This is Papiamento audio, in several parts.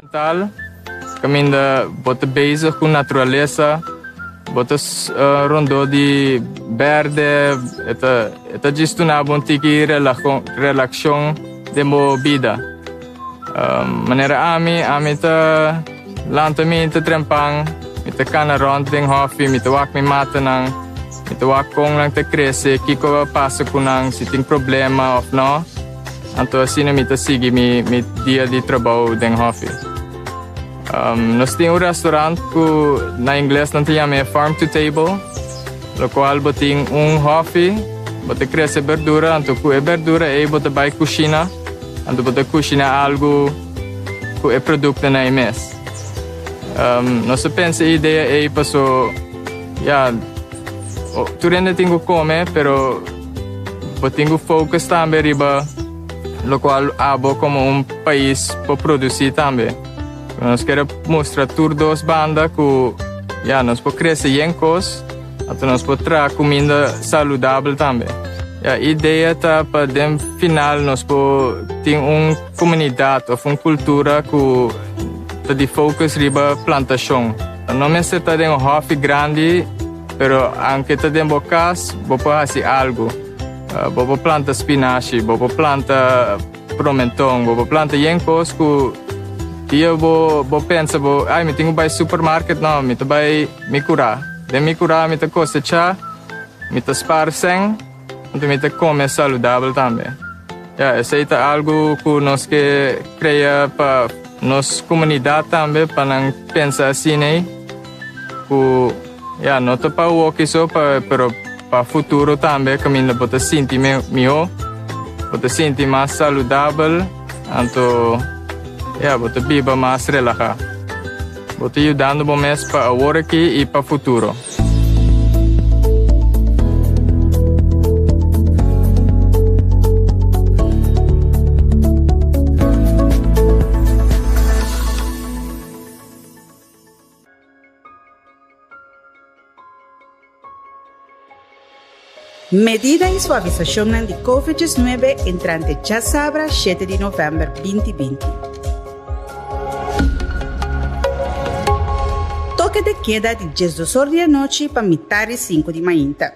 Mental, kaminda bo ta bezig ku naturalesa, bo ta rondó di bèrdè, e ta e ta djis duna bo un tiki relakshon den bo bida. Manera ami, ami ta lanta mi ta trempan, mi ta kana rònt den hòfi, mi ta wak mi matanan, mi ta wak kon nan ta krese, kiko a pasa ku nan, si tin problema òf nò. Anto asina mi ta sigui mi mi dia di trabou den hòfi. Nos tin un restaurant ku na ingles nan ta yama e farm to table, lokual bo tin un hòfi, bo ta krese berdura, anto ku e berdura ei bo ta bai kushina, anto bo ta kushina algu ku e produktonan ei mes. Nos a pensa e idea ei paso ya tur hende tin ku kome, pero Bo tin ku focus tambe riba lokual abo komo un pais por produsí tambe. Nos kere mustra tur dos banda ku ya nos por krese yen kos, anto nos por traha kuminda saludabel tambe. Ya idea ta pa den final nos por tin un komunidat òf un kultura ku ta di focus riba plantashon. No mester ta den un hòfi grandi. Pero aunke ta den bo kas, bo por hasi algu. Bo por planta spinashi, bo por planta promenton, bo por planta yen kos ku dia bo bo pensa bo, ai mi tin ku bai supermarket, no, mi ta bai mi kurá. Den mi kurá mi ta kosechá, mi ta spar sèn, anto mi ta kome saludabel tambe. Ya, esei ta algu ku nos ke krea pa nos komunidat tambe, pa nan pensa asin'ei. Ku ya no ta pa awoki so pa pero pa futuro tambe kaminda bo ta sinti mihó, bo ta sinti mas saludabel, anto ya bo ta biba mas relahá. Bo ta yudando bo mes pa awor aki i pa futuro. Medida i suavisashonnan di Covid 19 entrante djasabra shete di novèmber 2020. Toke de keda di 12 or di anochi pa mitar di sinku di mainta.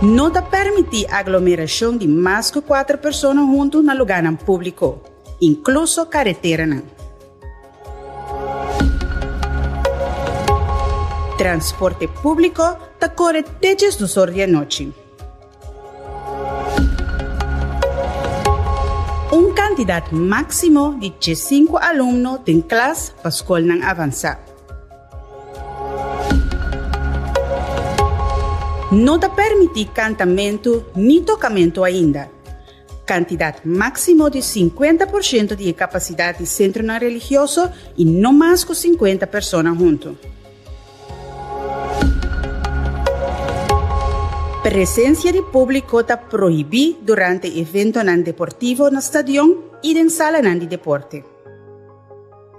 No ta permití aglomerashon di mas ku kuater persona huntu na lugánan públiko. inkluso kareteranan. Transporte públiko ta kore te 12 or di anochi. Un kantidat máksimo di 15 alumno den klas pa skolnan avansá. No ta permití kantamentu ni tokamentu ainda. Kantidat máksimo di 50% di e kapasidat di sentronan religioso i no mas ku 50 persona huntu. Presensia di públiko ta prohibí durante eventonan deportivo na stadion i den salanan di deporte.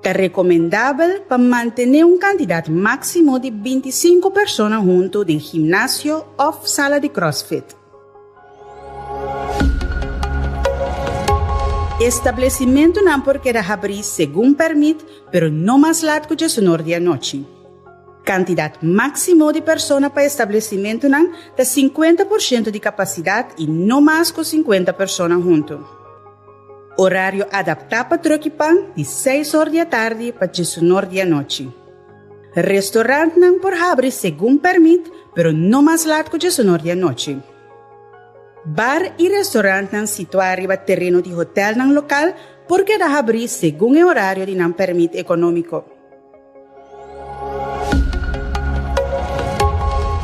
Ta rekomendabel pa mantené un kantidat máksimo di 25 persona huntu den gimnasio òf sala di crossfit. Establesimentunan por keda habrí segun pèrmit, pero no mas lat ku diesunor di anochi. Kantidat máksimo di persona pa establesimentunan ta 50% di kapasidat i no mas ku 50 persona huntu. Orario adaptá pa tròki pan di seis or di atardi pa diesunor di anochi. Restaurantnan por habri segun pèrmit, pero no mas lat ku 11 di anochi. Bar i restaurantnan situá riba tereno di hotèlnan lokal por keda habrí segun e orario di nan pèrmit ekonómiko.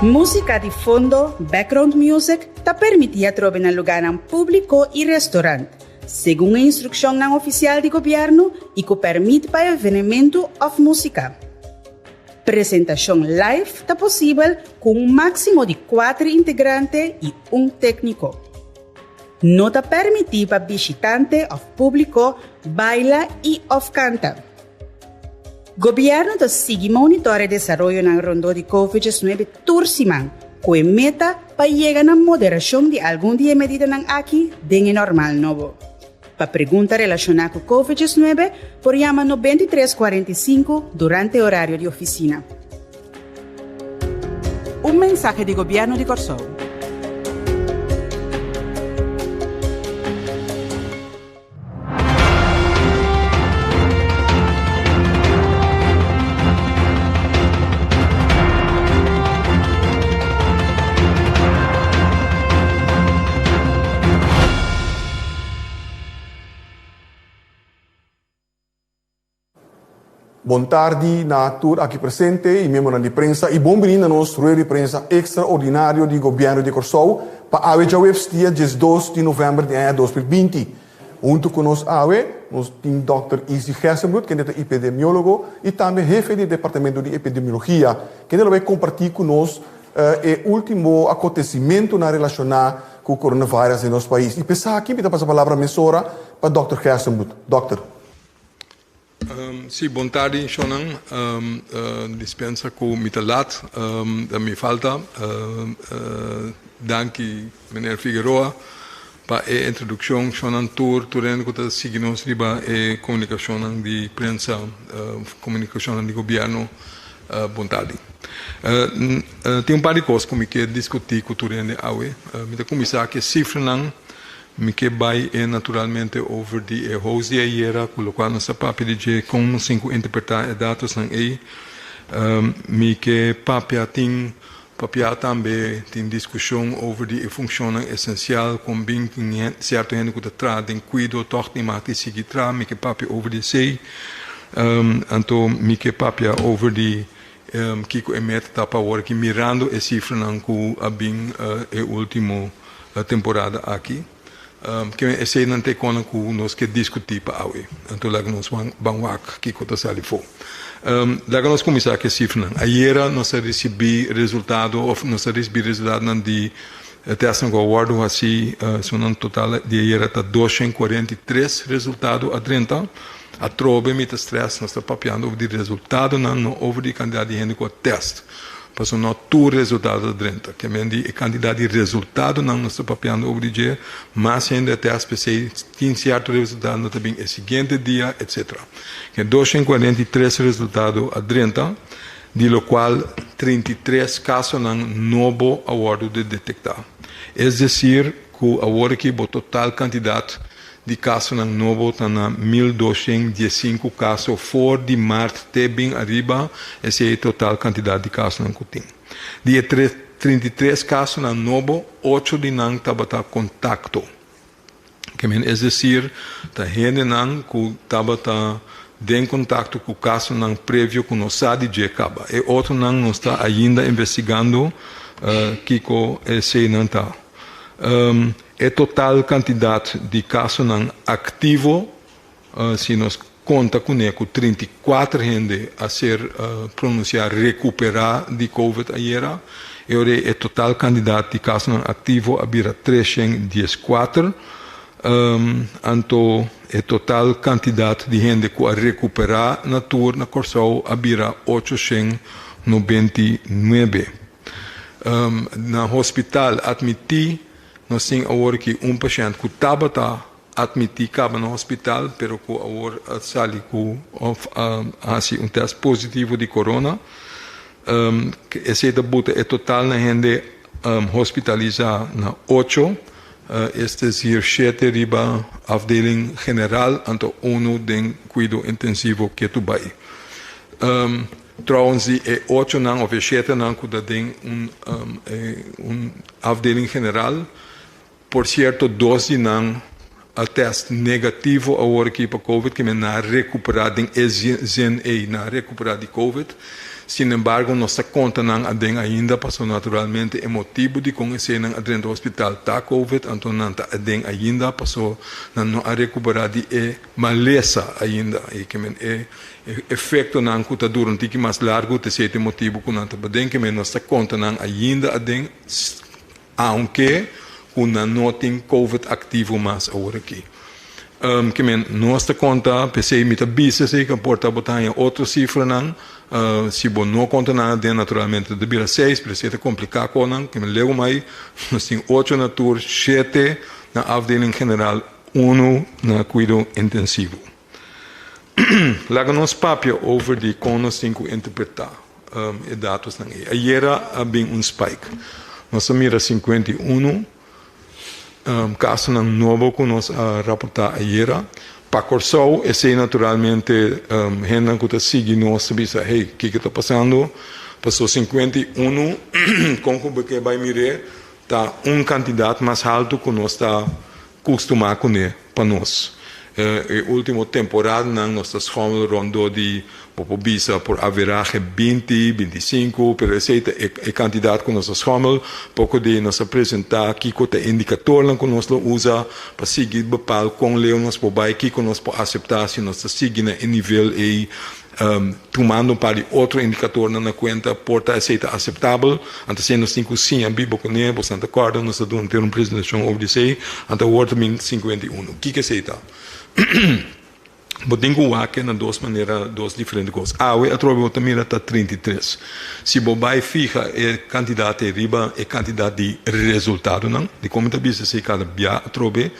Músika di fondo, background music, ta permití atrobe na lugánan públiko i restaurant, segun e instrukshonnan ofisial di gobièrnu i ku pèrmit pa evenementu òf músika. Presentashon live ta posibel ku un máksimo di kuater integrante i un tékniko. No ta pèrmití pa bishitante òf públiko baila i òf kanta. Gobièrnu ta sigui monitòr e desaroyonan rondó di Covid 19 tur siman, ku e meta pa yega na moderashon di algun di e medidanan aki den e normal nobo. Pa pregunta relashoná ku Covid 19 por yama 93 45 durante orario di ofisina. Un mensahe di Gobièrnu di Kòrsou. Bon tardi na tur aki presente y miembronan di prensa y bon bini na nos rueda di prensa extraordinario di Gobierno di Corsou pa awe djaweps dia 12 di november di aña 2020. Hunto cu nos awe nos tin Dòkter Izzy Gerstenbluth kende ta epidemiologo y tambe hefe di Departamento di Epidemiologia kende lo bay comparti cu nos e ultimo acontecimentonan relaciona cu coronavirus den nos pais. Y p'esaki mi ta pasa palabra mesora pa Dòkter Gerstenbluth. Dòkter. Sí, bon tardi shonnan. Dispensa ku mi ta lat, ta mi falta. Danki meneer Figueroa pa e introdukshon. Shonnan tur, tur hende ku ta sigui nos riba e komunikashonnan di prensa, komunikashonnan di gobièrnu, bon tardi. Tin un par di kos ku mi ke diskutí ku tur hende awe. Mi ta kuminsá ku e sifranan. Mi ke bai e naturalmente over di e hos di ayera ku lokual nos a papia di dje kon nos tin ku interpretá e datosnan ei. Mi ke papia tin papiá tambe tin diskushon over di e funshonnan esensial kon bin tin sierto hende ku ta traha den kuido tòg tin mag di sigui traha mi ke papia over di esei. Anto mi ke papia over di kiko e meta ta pa awor aki mirando e sifranan ku a bin e ultimo temporada aki. Ke eseinan ta e konan ku nos ke diskutí pa awe. Anto laga nos ban wak kiko ta sali fo. Laga nos kuminsá ku e sifranan. Ayera nos a risibí resultado òf nos a risibí resultadonan di tèstnan ku a wòrdu hasí. Esunnan total di ayera ta 243 resultado a drenta. Atrobe mi ta strès, nos ta papiando over di resultadonan, no over di kantidat di hende ku a tèst. Pasobra no tur resultado ta drenta. Ke men di e kantidat di resultadonan nos ta papiando over di dje, mas hende a tèst p'esei tin sierto resultado ta bin e siguiente dia, etsetera. Ke 243 resultado a drenta, di lokual 33 kasonan nobo a wòrdu de detektá. Es desir ku awor aki bo total kantidat Di kasonan nobo ta na 1215 kaso for di mart te bin ariba, esei e total kantidat di kasonan ku tin. Di e 33 kasonan nobo, ocho di nan tabata kontakto. Ke men es desir, ta hendenan ku tabata den kontakto ku kasonan previo ku no sa di dje kaba. E otronan nos ta ainda investigando kiko eseinan ta. E total kantidat di kasonan aktivo, si nos konta kuné ku 34 hende a ser pronunsiá rekuperá di covid ayera, e ora ei e total kantidat di kasonan aktivo a bira 314. Anto e total kantidat di hende ku a rekuperá na tur na Kòrsou a bira 899. Na hospital admití nos tin awor aki un pashènt ku tabata admití kaba na hospital pero ku awor a sali ku òf a hasi un tèst positivo di korona. Esei ta buta e total na hende hospitalisá na ocho, es desir shete riba afdeling general anto unu den kuido intensivo ketu bai. Trouwens di e ochonan of e shetenan ku ta den un un afdeling general, por sierto dos di nan a test negativo awor aki pa covid, kimen nan a rekupera den e zin ei, nan a rekupera di covid. Sin embargo nos ta konta nan aden ainda pasobra naturalmente e motibu dikon eseinan a drenta hospital ta covid, anto nan ta aden ainda pasobra nan no a rekupera di e malesa ainda. I kimen e E efektonan ku ta dura un tiki mas largu ta esei ta e motibu ku nan ta paden ke men nos ta konta nan ainda aden aunke ku nan no tin covid aktivo mas awor aki. Ke men nos ta konta p'esei mi ta bisa esei ke por ta bo ta haña otro sifranan si bo no konta nan aden naturalmente ta bira seis pero esei ta kompliká konan ke men legu mai nos tin ocho na tur shete na afdeling general. Unu na kuido intensivo. Laga nos papia over di kon nos tin ku interpretá e datosnan ei. Ayera a bin un spike. Nos a mira 51 kasonan nobo ku nos a raportá ayera. Pa Kòrsou esei naturalmente hendenan ku ta sigui nos ta bisa, hey, kiko ta pasando? Paso 51 kon ku bo ke bai mir'é ta un kantidat mas haltu ku nos ta kustumá kuné pa nos. E último temporadanan nos ta schommel rondó di, bo por bisa por averahe 20, 25, pero esei ta e kantidat ku nos ta schommel. Poko di nos a presentá kiko ta e indikatornan ku nos lo usa pa sigui bepal kon leu nos por bai, kiko nos por aseptá si nos ta sigui na e nivel ei. Tumando un par di otro indikatornan na kuenta, por ta esei ta aseptabel. Anto esei nos tin ku siña biba kuné. Boso ta kòrda nos a duna ter un presentashon over di esei. Anto awor ta bin 51. Kiko esei ta? Bo tin ku wak na dos manera, dos diferente kos. Awe atrobe bo ta mira ta 33. Si bo bai fiha e kantidat ei riba e kantidat di resultadonan, dikon mi ta bisa esei kada bia atrobe,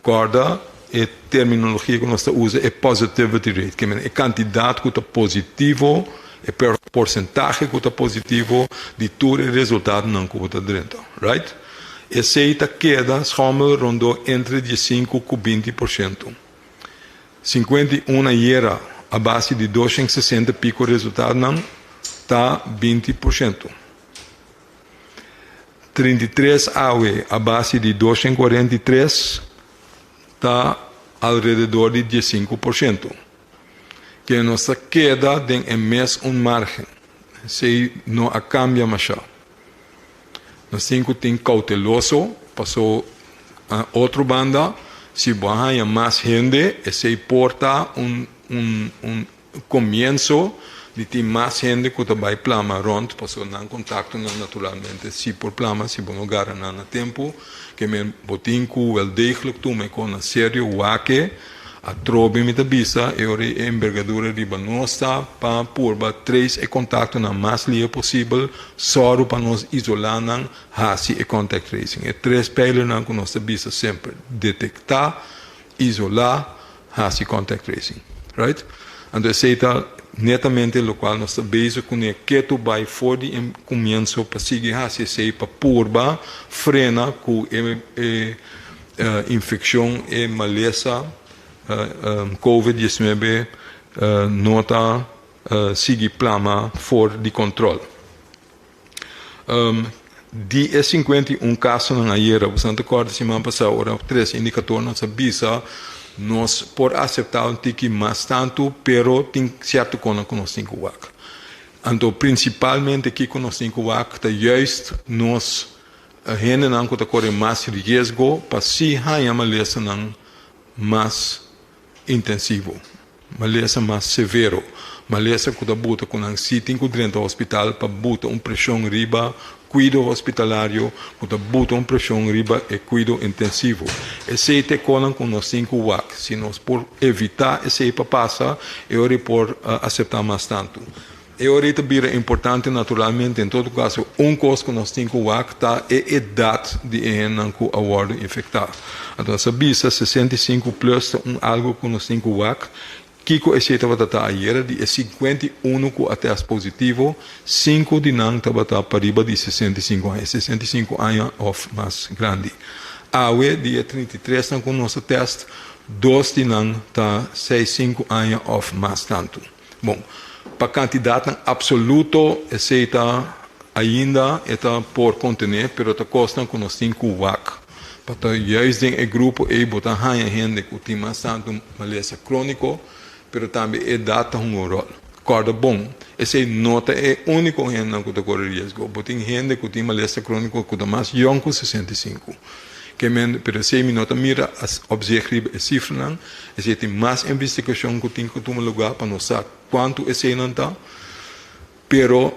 kòrda E terminologia ku nos ta usa e positivity rate, ke men e kantidat ku ta positivo, e porsentahe ku ta positivo di tur e resultatonan ku bo ta drenta, right? Esei ta keda schommel rondó entre 15 ku 20%. 51 ayera a base di 260 piko resultatonan ta 20%. 33 awe a base di 243 ta alrededor di 15%. Ke nos ta keda den e mes un margen. Esei no a kambia mashá. Nos tin ku tin kouteloso, paso na otro banda si bo a haña mas hende esei por ta un un un Komienso di tin mas hende ku ta bai plama rònt pasobra nan kontaktonan naturalmente si por plama si bo no gara nan na tempu. Ke men bo tin ku wel degelijk tuma e kos na serio wak e. Atrobe mi ta bisa e ora e embergadura riba nos ta pa purba trace e kontaktonan mas lihe posibel, sòru pa nos isolá nan, hasi e contact tracing. E tres pijlernan ku nos ta bisa semper, detektá, isolá, hasi contact tracing. Right? Anto esei ta netamente locual nos ta bezig cune ketu bay for di e comienso pa sigui hasi esei pa purba frena cu e e infeccion, e malesa covid 19 no ta sigui plama for di control. Di e 51 kasonan ayera, boso ta kòrda siman pasá ora tres indikatornan sa bisa nos por aseptá un tiki mas tantu, pero tin sierto kosnan ku nos tin ku wak. Anto prinsipalmente kiko nos tin ku wak ta juist nos hendenan ku ta kore mas riesgo pa si haña malesanan mas intensivo, malesa mas severo, malesa ku ta buta ku nan si tin ku drenta hospital pa buta un preshon riba kuido hospitalario, ku ta buta un preshon riba e kuido intensivo. Esei ta e konan ku nos tin ku wak. Si nos por evitá esei pa pasa, e ora e por aseptá mas tantu. E ora ei ta bira importante naturalmente. En todo caso, un cos cu nos tin cu wak ta e edad di e hendenan cu a wordo infecta. Anto nos a bisa 65 plus ta un algo cu nos tin cu wak. Kico esey tabata ta ayera? Di e 51 cu a test positivo, 5 di nan tabata pariba di 65 aña, 65 aña of mas grandi. Awe di e 33 nan cu nos a test, dos di nan ta 65 aña of mas tanto. Bon, pa kantidatnan apsoluto esei ta ainda e ta por kontené, pero ta kosnan ku nos tin ku wak. Pa ta juist den e grupo ei bo ta haña hende ku tin mas tantu malesa króniko, pero tambe edat ta hunga un ròl. Kòrda bon, esei no ta e úniko hendenan ku ta kore riesgo. Bo tin hende ku tin malesa króniko ku ta mas yòn ku 65. Ke men, pero esei mi no ta mira as op zich riba e sifranan. Esei tin mas investigashon ku tin ku tuma lugá pa nos sa kuantu eseinan ta. Pero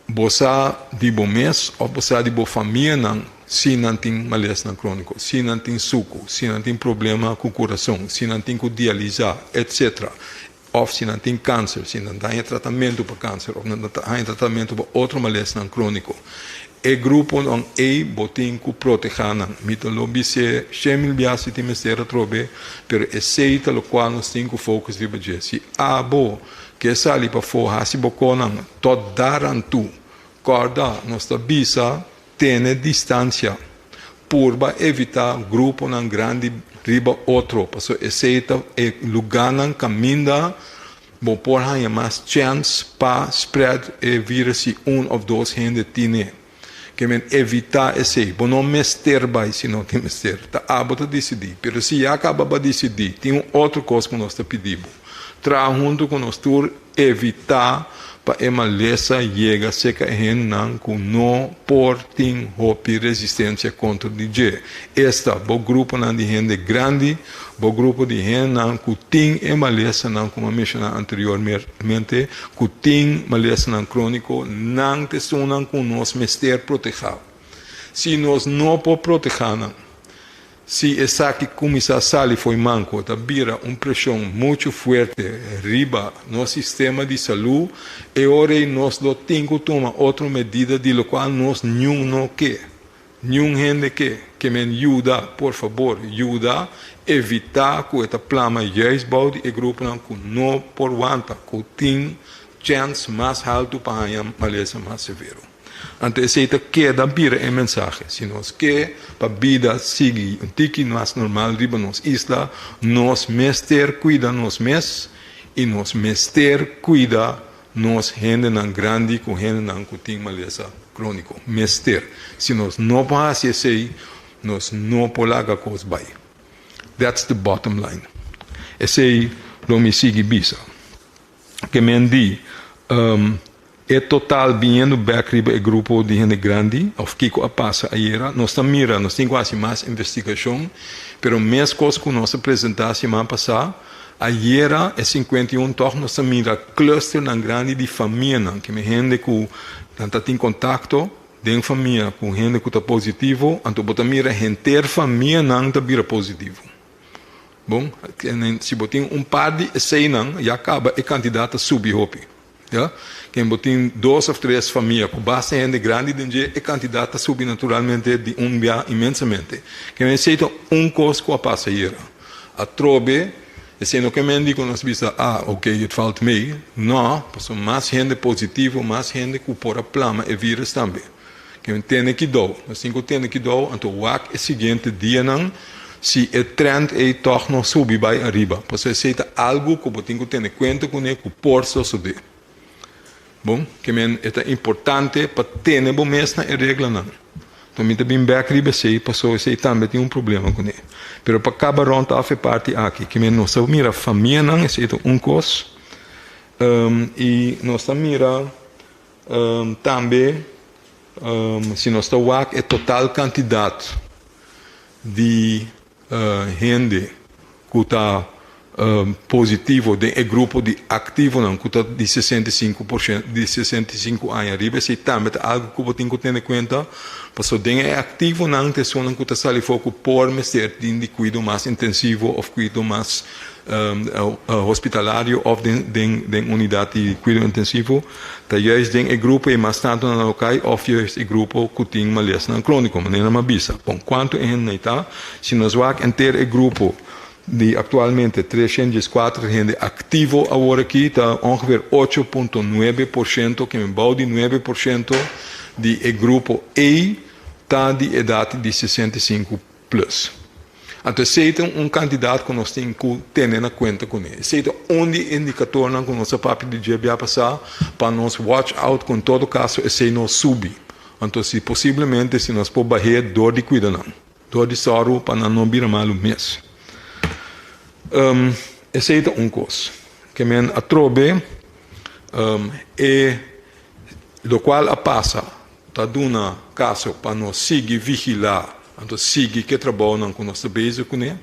bo sa di bo mes òf bo sa di bo famianan si nan tin malesnan króniko, si nan tin suku, si nan tin problema ku kurason, si nan tin ku dialisá, etsetera. Òf si nan tin kanser, si nan ta haña tratamentu pa kanser òf nan ta haña tratamentu pa otro malesnan króniko. E gruponan ei bo tin ku protehá nan. Mi ta lo bis'é shemil bia si tin mester atrobe, pero esei ta lokual nos tin ku focus riba dje. Si abo ke sali pafó hasi bo konan tot dar an tu. Kòrda, nos ta bisa tene distansia. Purba evitá gruponan grandi riba otro, pasobra esei ta e lugánan kaminda Bo por haña mas chèns pa spread e virus si un òf dos hende tine. Ke men evitá esei. Bo no mester bai si no tin mester. Ta abo ta disidí. Pero si ya kaba bo a disidí, tin un otro kos ku nos ta pidi bo. Traha huntu ku nos tur evitá pa e malesa yega serka e hendenan ku no por tin hopi resistensia kontra di dje. Esta, bo gruponan di hende grandi, Bo grupo di hendenan ku tin e malesanan ku mi a menshoná anteriormente, ku tin malesanan króniko, nan ta esunnan ku nos mester protehá. Si nos no por protehá nan, si esaki kuminsá sali fo'i manko, ta bira un preshon muchu fuerte riba nos sistema di salú, e ora ei nos lo tin ku tuma otro medida di lokual nos niun no ke. Niun hende ke ke men yuda, por fabor, yuda evitá ku e ta plama juist bou di e gruponan ku no por wanta, ku tin chèns mas haltu pa haña malesa mas severo. Anto esei ta keda bira e mensahe, si nos ke pa bida sigui un tiki mas normal riba nos isla, nos mester kuida nos mes i nos mester kuida Nos hendenan grandi ku hendenan ku tin malesa króniko mester. Si nos no por hasi esei, nos no por laga kos bai. That's the bottom line. Esei lo mi sigui bisa. Ke men di, e total biniendo bèk riba e grupo di hende grandi òf kiko a pasa ayera, nos ta mira, nos tin ku hasi mas investigashon, pero meskos ku nos a presentá siman pasá, Ayera e 51 tòg nos ta mira clusternan grandi di famianan, ke men hende ku nan ta tin kontakto den famia ku hende ku ta positivo, anto bo ta mira henter famianan ta bira positivo. Bon, si bo tin un par di eseinan ya kaba e kantidat ta subi hopi. Ya, ken bo tin dos of tres famia ku basta hende grandi den dje, e kantidat ta subi naturalmente di un bia inmensamente. Ke men esei ta un kos ku a pasa ayera. Atrobe, esei no ke men di ku nos bisa, ah, oke, het valt mee. No, pasobra mas hende positivo, mas hende ku por a plama e virus tambe. Ke men tene kidou. Nos tin ku tene kidou, anto wak e siguiente dianan si e trend ei tòg no subi bai ariba. Pasobra esei ta algu ku bo tin ku tene kuenta kuné ku por sosodé. Bon, ke men e ta importante pa tene bo mes na e reglanan. Anto mi ta bin bèk riba esei pasobra esei tambe tin un problema kuné. Pero pa kaba rònt òf e parti aki, ke men nos ta mira famianan, esei ta un kos, i nos ta mira. Tambe si nos ta wak e total kantidat di hende ku ta positivo den e grupo di aktivonan ku ta di 65 por shento di 65 aña ariba esei tambe ta algu ku bo tin ku tene kuenta pasobra den e aktivonan ta esunnan ku ta sali for ku por mester tin di kuido mas intensivo òf kuido mas hospitalario òf den den unidat di kuido intensivo ta juist den e grupo ei mas tantu nan lo kai òf juist e grupo ku tin malesanan króniko manera nan a bisa. Bon, kuantu e hende ta? Si nos wak henter e grupo di aktualmente 304 hende aktivo awor aki ta ongeveer 8.9% ke men bou di 9% di e grupo ei ta di edat di 65 plus. Anto esei ta un kantidat ku nos tin ku tene na kuenta kuné. Esei ta un di e indikatornan ku nos a papia di dje bia pasá pa nos watch out ku en todo kaso esei no subi. Anto si posiblemente si nos por bah'é dor di kuida nan, dor di sòru pa nan no bira malu mes. Esei ta un kos. Ke men atrobe e lokual a pasa Ta duna kaso pa nos sigui vigilá, anto sigui ku e trabounan ku nos ta bezig kuné.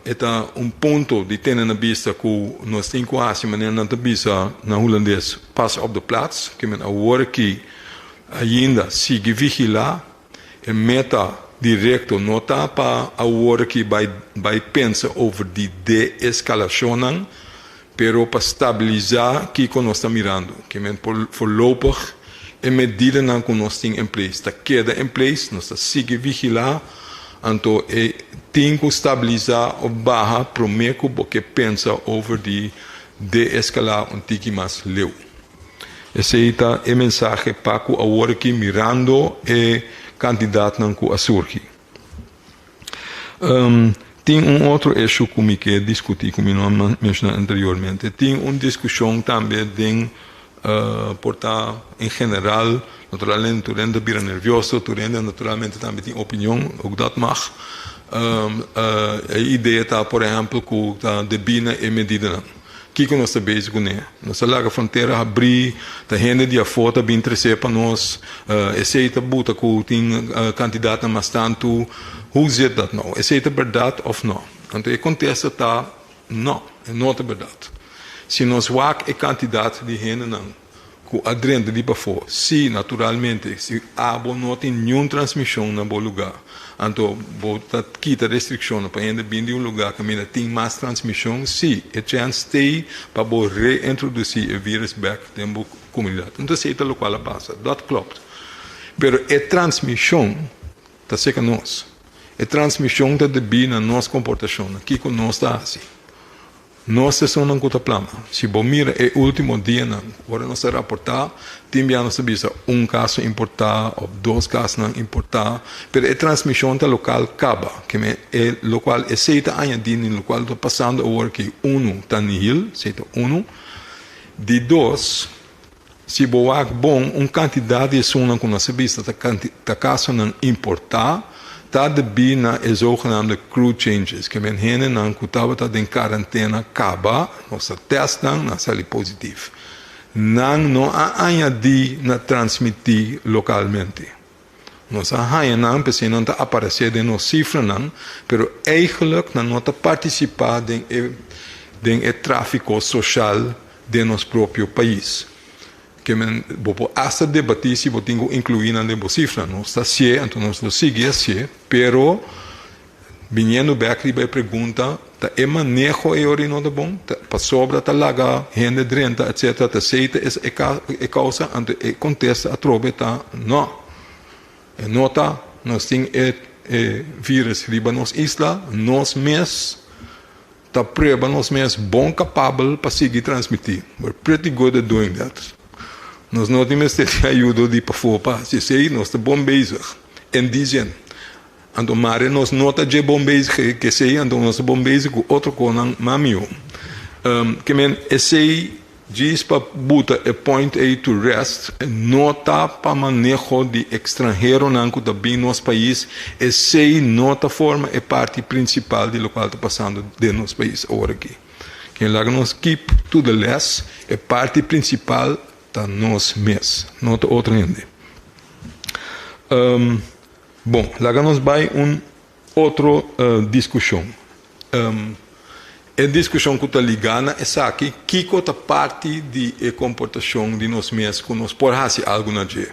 E ta un punto di tene na bista ku nos tin ku hasi manera nan ta bisa na hulandes pas op de plaats, ke men awor aki ainda sigui vigilá. E meta direkto no ta pa awor aki bai bai pensa over di de-eskalashonnan, pero pa stabilisá kiko nos ta mirando. Ke men por voorlopig E medidanan ku nos tin in place ta keda in place, nos ta sigui vigilá, anto e tin ku stabilisá òf baha promé ku bo ke pensa over di de-eskalá un tiki mas leu. Esei ta e mensahe pa ku awor aki mirando e kantidatnan ku a surgi. Tin un otro issue ku mi ke diskutí ku mi no a menshoná anteriormente. Tin un diskushon tambe den por ta en general, naturalmente tur hende ta bira nervioso, tur hende naturalmente tambe tin opinion, ook dat mag. E idea ta por ehèmpel ku ta debí na e medidanan. Kiko nos ta bezig kuné? Nos ta laga frontera habrí, ta hende di afó ta bin tresé pa nos, esei ta buta ku tin kantidatnan mas tantu. Hoe zit dat nou? Esei ta bèrdat òf nò? Anto e kontesta ta, nò, e no ta bèrdat. Si nos wak e kantidat di hendenan ku a drenta di pafó, sí, naturalmente, si abo no tin niun transmishon na bo lugá, anto bo ta kita restrikshonnan pa hende bin di un lugá kaminda tin mas transmishon, sí, e chèns t'ei pa bo reintrodusí e vírùs bèk den bo komunidat. Anto esei ta lokual a pasa. Dat klopt. Pero e transmishon ta serka nos. E transmishon ta debí na nos komportashon, na kiko nos ta hasi. Nos esunnan ku ta plama. Si bo mira e último dianan, ora nos ta raportá, tin bia nos ta bisa un kaso importá òf dos kasonan importá, pero e transmishon ta lokal kaba. Ke men e lokual esei ta añadí ni lokual ta pasando awor aki, unu ta nihil, esei ta unu. Di dos, Si bo wak bon, un kantidat di esunnan ku nos a bista ta ta kasonan importá, ta debí na e zogenaamde crew changes, ke men hendenan ku tabata den karantena kaba, nos a tèst nan, nan sali positif. Nan no a añadí na transmití lokalmente. Nos a haña nan p'esei nan ta aparesé den nos sifranan, pero eigenlijk nan no ta partisipá den e den e tráfiko soshal den nos propio pais. Ke men bo por asta debatí si bo tin ku inkluí nan den bo sifra. Nos ta hasié, anto nos lo sigui hasié, pero Biniendo bek riba e pregunta, ta e maneho e ora no ta bon? Ta pasobra ta laga hende drenta etc. Ta esey ta e causa? Anto e contesta atrobe ta no. E no ta. Nos tin e virus riba nos isla, nos mes ta prueba nos mes bon capabel pa sigui transmiti. We're pretty good at doing that. Nos no tin mester di ayudo di pafó pa haci esey, nos ta bon bezig. En die zin. Anto mare nos no ta dje bon bezig ku esei, anto nos ta bon bezig ku otro konan mas mihó. Ke men esei djis pa buta e point ei to rest, no ta pa maneho di ekstranheronan ku ta bin nos pais, esei no ta forma e parti prinsipal di lokual ta pasando den nos pais awor aki. Ken laga nos keep to the les, e parti prinsipal ta nos mes, no ta otro hende. Bon, laga nos bai un otro diskushon. E diskushon ku ta ligá na esaki, kiko ta parti di e komportashon di nos mes ku nos por hasi algu na dje?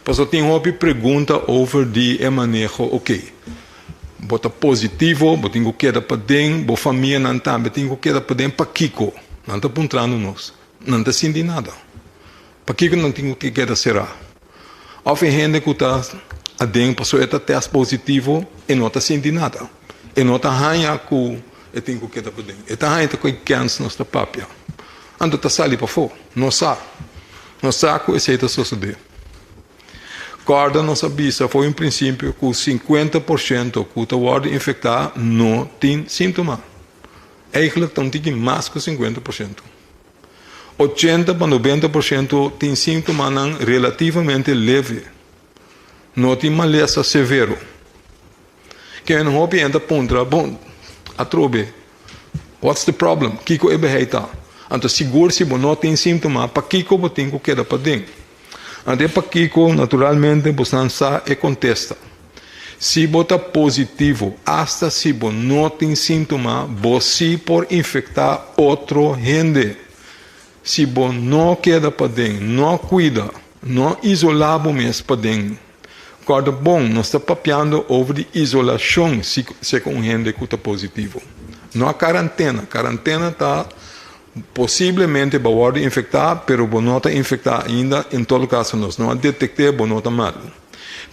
Pasobra tin hopi pregunta over di e maneho, oke, bo ta positivo, bo tin ku keda paden, bo famianan tambe tin ku keda paden, pakiko? Nan ta puntrando nos, nan ta sinti nada. Pakiko nan tin ku keda será? Of e hende ku ta aden pasobra e ta tèst positivo e no ta sinti nada. E no ta haña ku e tin ku keda paden. E ta haña ta ku e kèns nos ta papia. Anto ta sali pafó. Nos sa. Nos sa ku esei ta sosodé. Kòrda nos a bisa for un prinsipio ku 50% ku ta wòrdu infektá no tin síntoma. Eigentlik ta un tiki mas ku 50%. 80 pa 90% tin síntomanan relativamente leve. No tin malesa severo. Ken hopi hende ta puntra, bon, atrobe, what's the problem? Kiko e behei ta? Anto sigur si bo no tin síntoma, pakiko bo tin ku keda paden? Anto e pakiko, naturalmente, bosnan sa e kontesta. Si bo ta positivo, asta si bo no tin síntoma, bo sí por infektá otro hende. Si bo no keda paden, no kuida, no isolá bo mes paden. Kòrda bon, nos ta papiando over di isolashon si seka un hende ku ta positivo. No karantena. Karantena ta. Posiblemente bo a wòrdu infektá, pero bo no ta infektá ainda, en todo kaso nos no a detekt'é, bo no ta malu.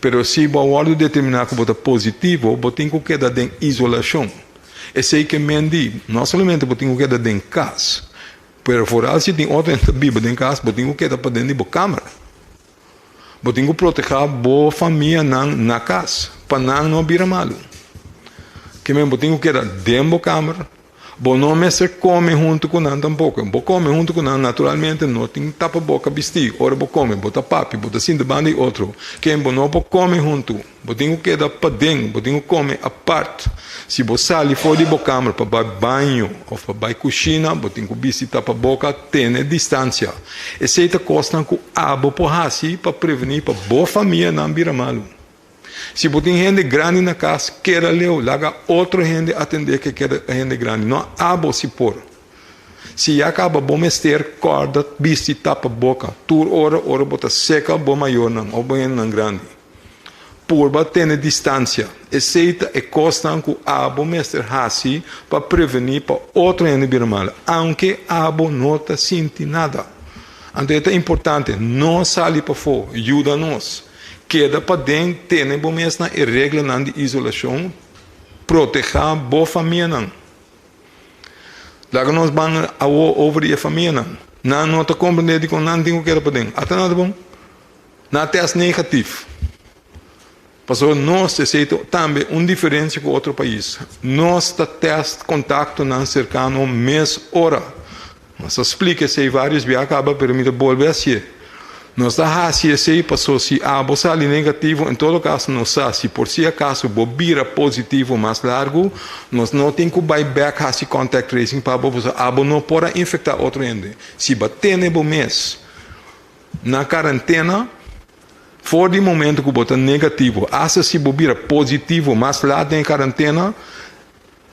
Pero si bo a wòrdu determiná ku bo ta positivo, bo tin ku keda den isolashon. Esei ke men di, no solamente bo tin ku keda den kas, pero foral si tin otro hende ta biba den kas, bo tin ku keda paden di bo kamer. Bo tin ku protehá bo famianan na kas, pa nan no bira malu. Ke men bo tin ku keda den bo kamer. Bo no mester kome huntu ku nan tampoko. Bo kome huntu ku nan naturalmente no tin tapaboka bistí. Ora bo kome, bo ta papia, bo ta sinta banda di otro. Ken bo no por kome huntu. Bo tin ku keda paden, bo tin ku kome apart. Si bo sali for di bo kamer pa bai baño òf pa bai kushina, bo tin ku bisti tapaboka, tene distansia. Esei ta kosnan ku abo por hasi pa prevení pa bo famianan bira malu. Si bo tin hende grandi na kas, keda leu, laga otro hende atendé ke keda hende grandi, no abo si por. Si ya kaba bo mester kòrda bisti tapaboka tur ora ora bo ta seka bo mayornan òf bo hendenan grandi. Purba tene distansia. Esei ta e kosnan ku abo mester hasi pa prevení pa otro hende bira malu, aunke abo no ta sinti nada. Anto e ta importante, no sali pafó, yuda nos. Keda paden, tene bo mes na e reglanan di isolashon, protehá bo famianan. Laga nos ban awo over di e famianan. Nan no ta komprendé dikon nan tin ku keda paden. Ata nan ta bon? Nan a tèst negatif. Pasobra nos, esei ta tambe un diferensia ku otro pais. Nos ta tèst kontaktonan serkano mes ora. Nos a splika esei vários bia kaba, pero mi ta bolbe hasié. Nos ta hasi esei paso si abo sali negativo, en todo kaso nos sa si por si akaso bo bira positivo mas largu, nos no tin ku bai bèk hasi contact tracing pa bo pasobra abo no por a infektá otro hende. Si bo a tene bo mes na karentena for di momento ku bo ta negativo asta si bo bira positivo mas lat den e karentena,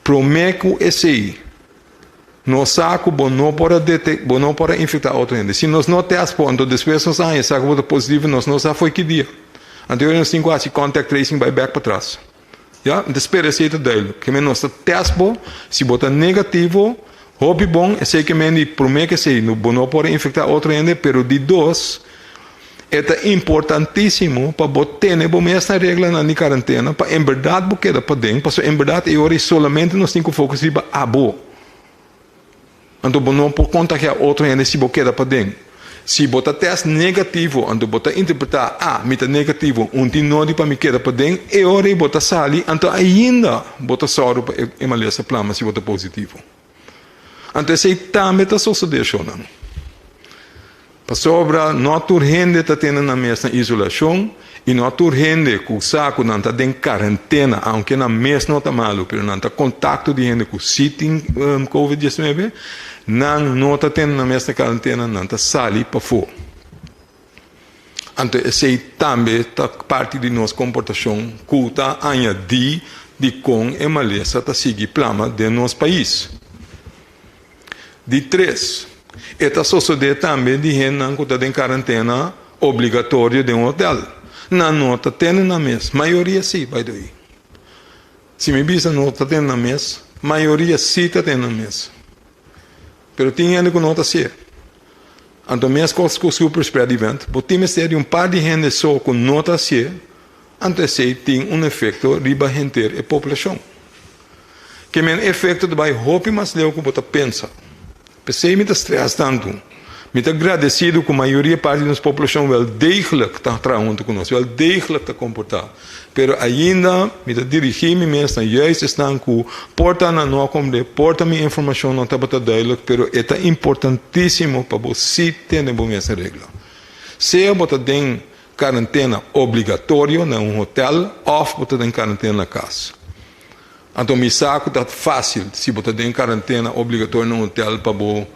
Promé ku esei, nos sa ku bo no por a dete, bo no por a infektá otro hende. Si nos no tèst bo, anto despues nos a haña sa ku bo ta positivo, nos no sa fo'i ki dia. Anto e ora nos tin ku hasi contact tracing bai bèk patras. Ya, mi ta spera esei ta duidelijk. Ke men nos ta tèst bo, si bo ta negativo, hopi bon, esei ke men di promé ku esei, bo no por a infektá otro hende, pero di dos, E ta importantísimo pa bo tene bo mes na reglanan di karentena pa en bèrdat bo keda paden, pasobra en bèrdat e ora ei solamente nos tin ku focus riba abo. Anto bo no por kontagiá otro hende si bo keda paden. Si bo ta tèst negativo, anto bo ta interpretá, ah, mi ta negativo, un tin nodi pa mi keda paden, e ora ei bo ta sali, anto ainda bo ta sòru pa e malesa plama si bo ta positivo. Anto esei tambe ta sosodé shownan. Pasobra no tur hende ta tene nan mes na isolashon i no tur hende ku sa ku nan ta den karentena, aunke nan mes no ta malu, pero nan ta kontakto di hende ku si tin covid diesnuebe, nan no ta tene nan mes na karentena, nan ta sali pafó. Anto esei tambe ta parti di nos komportashon ku ta añadí di kon e malesa ta sigui plama den nos pais. Di tres, e ta sosodé tambe di hendenan ku ta den karentena obligatorio den un hotel. Nan no ta tene nan mes, mayoria sí, by the way. Si mi bisa no ta tene nan mes, mayoria sí ta tene nan mes. Pero tin hende ku no ta hasié. Anto meskos ku super spread event, bo tin mester di un par di hende so ku no ta hasié, anto esei tin un efekto riba henter e poblashon. Ke men efekto ta bai hopi mas leu ku bo ta pensa. P'esei mi ta strès tantu. Mi ta gradesido ku mayoria parti di nos poblashon wel degelijk ta traha huntu ku nos, wel degelijk ta komportá. Pero ainda mi ta dirigí mi mes na juist esnan ku por ta nan no a komprendé, por ta mi informashon no tabata duidelijk, pero e ta importantísimo pa bo sí tene bo mes na regla. Sea bo ta den karentena obligatorio na un hotel òf bo ta den karentena na kas. Anto mi sa ku ta fásil si bo ta den karentena obligatorio na un hotel pa bo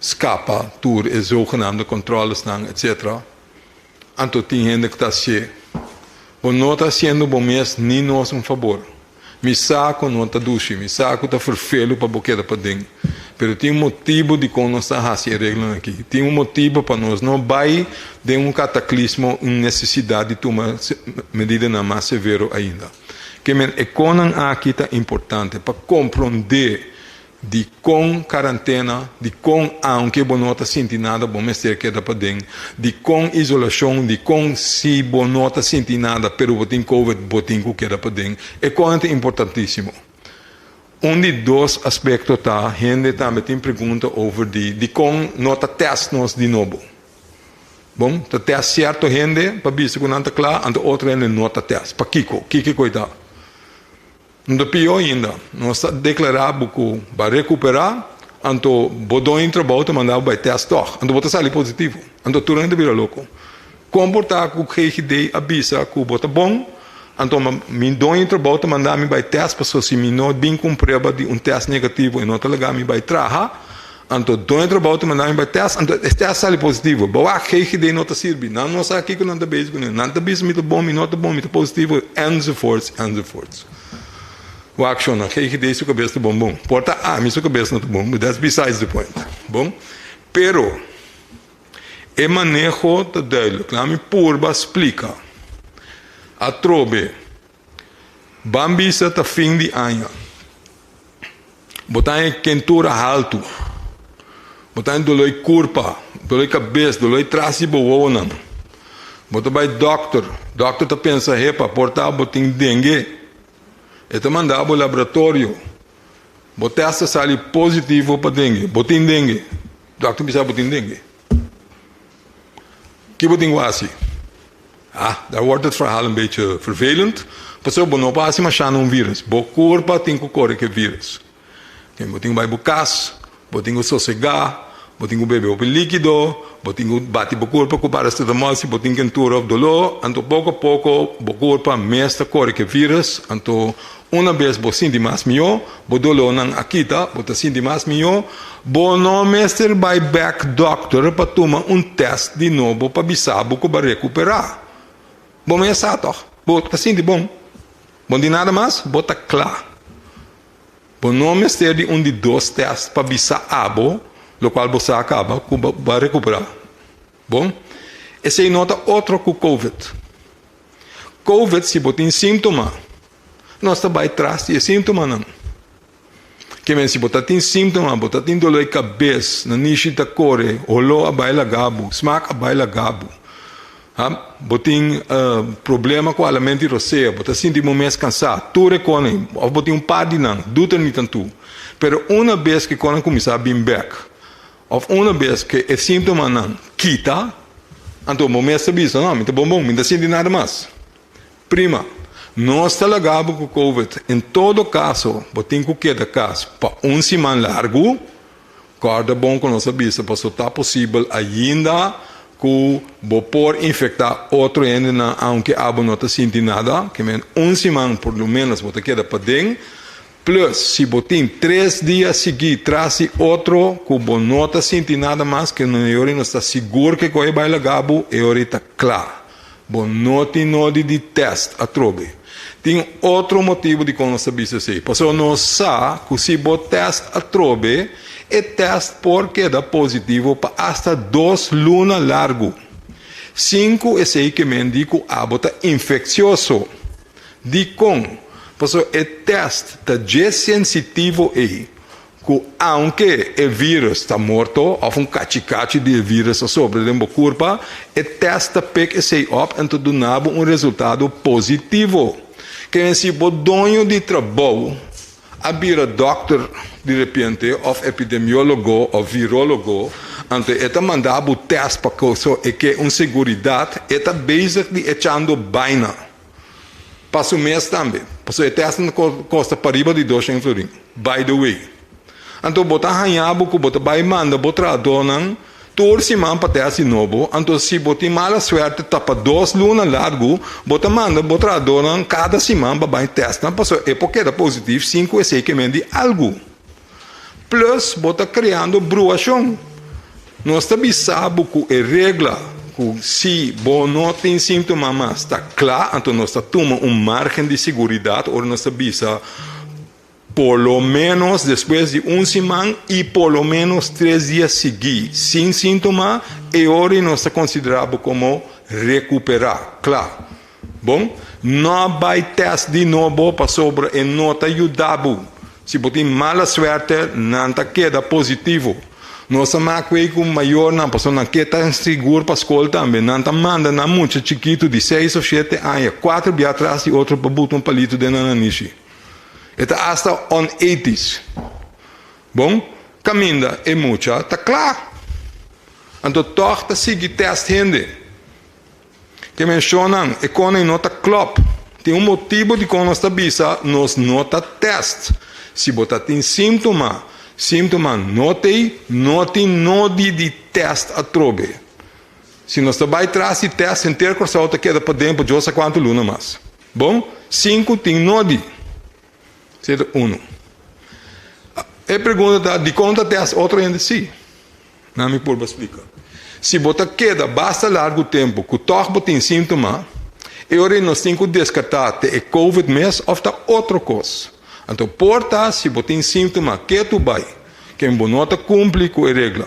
skapa tur e zogenaamde controlesnan etcetera. Anto tin hende ku ta hasié. Bo no ta hasiendo bo mes ni nos un fabor. Mi sa ku no ta dushi, mi sa ku ta ferfelu pa bo keda paden, pero tin un motibu dikon nos ta hasi e reglanan aki. Tin un motibu pa nos no bai den un kataklismo, un nesesidat di tuma medidanan mas severo ainda. Ke men e konan aki ta importante pa komprondé. Di kon karantena, di kon aunke bo no ta sinti nada bo mester keda paden, di kon isolashon, di kon si bo no ta sinti nada pero bo tin covid bo tin ku keda paden. E konan ta importantísimo. Un di dos aspekto ta hende tambe tin pregunta over di dikon no ta tèst nos di nobo. Bon, ta tèst sierto hende pa bisa ku nan ta kla, anto otro hende no ta tèst. Pakiko? Kiko ku e ta? No ta pió ainda, nos ta deklará bo ku bo a rekuperá, anto bo doño di trabou ta manda bo bai tèst tòg, anto bo ta sali positivo. Anto tur hende ta bira loko. Kon por ta ku GGD a bisa ku bo ta bon, anto mi doño di trabou ta manda mi bai tèst pasobra si mi no bin ku un prueba di un tèst negativo e no ta laga mi bai traha. Anto doño trabou ta manda mi bai test, anto e test sali positivo. Bo wak GGD no ta sirbi. Nan no sa kiko nan ta bezig kuné. Nan ta bisa mi ta bon, mi no ta bon, mi ta positivo, enzovoorts, enzovoorts. Wak shon, nan GGD su kabes ta bon bon. Por ta ami su kabes no ta bon, but that's besides the point. Bon, pero e maneho ta duidelijk. Laat mi purba splika. Atrobe, ban bisa ta fin di aña. Bo ta haña kentura haltu. Bo ta haña doló di kurpa, doló di kabes, doló di tras di bo wowonan. Bo ta bai dòkter. Dòkter ta pensa, Hepa, por ta bo tin dengue. E ta manda bo laboratorio. Bo tèst ta sali positivo pa dengue. Bo tin dengue. Dòkter bisa bo tin dengue. Ki bo tin ku hasi? Ah, daar wordt het verhaal een beetje vervelend. Pasobra bo no por hasi mashá na un virus. Bo kurpa tin ku kore ku e virus. Bo tin ku bai bo kas, bo tin ku sosegá, bo tin ku bebe hopi líkido, bo tin ku bati bo kurpa ku paracetamol si bo tin kentura òf doló. Anto poko a poko bo kurpa mes ta kore ku e virus. Anto Una bes bo sinti mas mihó, bo dolónan a kita, bo ta sinti mas mihó, bo no mester bai bèk dòkter pa tuma un tèst di nobo pa bisa bo ku bo a rekuperá. Bo mes sa tòg, bo ta sinti bon. Bo no tin nada mas, bo ta kla. Bo no mester di un di dos tèst pa bisa abo lokual bo sa kaba ku bo a rekuperá. Bon, esei no ta otro ku covid. Covid si bo tin síntoma, nos ta bai tras di e síntomanan. Ke men si bo ta tin síntoma, bo ta tin doló di kabes, nanishi ta kore, holó a bai laga bo, smak a bai laga bo, ha, bo tin problema ku alamento di rosea, bo ta sinti bo mes kansá, tur e konan, òf bo tin un par di nan, duta ni tantu. Pero una bes ku e konan kuminsá bin bèk, Of una bes ke e síntomanan kita, anto bo mes ta bisa, No, mi ta bon bon, mi no ta sinti nada mas. Prima, nos ta laga bo ku covid. En todo kaso, bo tin ku keda kas pa un siman largu. Kòrda bon ku nos a bisa pasobra ta posibel ainda ku bo por infektá otro hendenan aunke abo no ta sinti nada. Ke men un siman por lo ménos bo ta keda paden. Plus, si bo tin tres dia sigui tras di otro ku bo no ta sinti nada mas ke no e ora no sta sigur ke koe bai laga bo, e ora ta kla. Bo no tin nodi di tèst atrobe. Tin otro motibu dikon nos ta bisa esei. Pasobra nos sa ku si bo tèst atrobe, e tèst por keda positivo pa asta dos luna largu. Sin ku esei ke men di ku abo ta infeksioso. Dikon? Pasobra e tèst ta dje sensitivo ei ku aunke e vírus ta morto òf un kachikachi di e vírus a sobra den bo kurpa, e tèst ta pik esei òp en ta duna bo un resultado positivo. Kende si bo doño di trabou a bira dòkter di repente òf epidemiólogo òf virólogo, anto e ta manda bo tèst pa koso e ke un seguridat, e ta bezig di echando baina. Pa su mes tambe, pasobra e tèstnan ta kosta pariba di doshen florin. By the way, anto bo ta haña bo ku bo ta bai manda bo trahadónan tur siman pa tèst di nobo, anto si bo tin mala suerte ta pa dos luna largu bo ta manda bo trahadónan kada siman pa bai tèstnan pasobra e por keda positif sin ku esei ke men di algu. Plus bo ta kreando bruashon. Nos ta bisa bo ku e regla ku si bo no tin síntoma mas ta kla, anto nos ta tuma un márgen di siguridat ora nos ta bisa por lo ménos despues di un siman i por lo ménos tres dia siguí sin síntoma, e ora ei nos ta konsiderá bo komo rekuperá, kla. Bon, no bai tèst di nobo pasobra e no ta yuda bo. Si bo tin mala suerte, nan ta keda positivo. Nos a mak wei ku mayornan pasobra nan ke ta sigur pa skol tambe. Nan ta manda nan mucha chikitu di seis of shete aña kuater bia tras di otro pa buta un palitu den nan nanishi. E ta asta onethisch. Bon, kaminda e mucha ta kla. Anto tòg ta sigui tèst hende. Ke menshonan e kone no ta klòp. Tin un motibu dikon nos ta bisa nos no ta tèst. Si bo ta tin síntoma, síntoma no t'ei, no tin nodi di tèst atrobe. Si nos ta bai tras di tèst henter Kòrsou ta keda paden pa djosa kuantu luna mas. Bon, sinku tin nodi. Esei ta unu. E pregunta ta dikon ta tèst otro hende sí? Na mi purba splika. Si bo ta keda basta largu tempu ku tòg bo tin síntoma, e ora ei nos tin ku deskartá te e covid mes òf ta otro kos. Anto por ta si bo tin síntoma ketu bai, ken bo no ta kumpli ku e regla.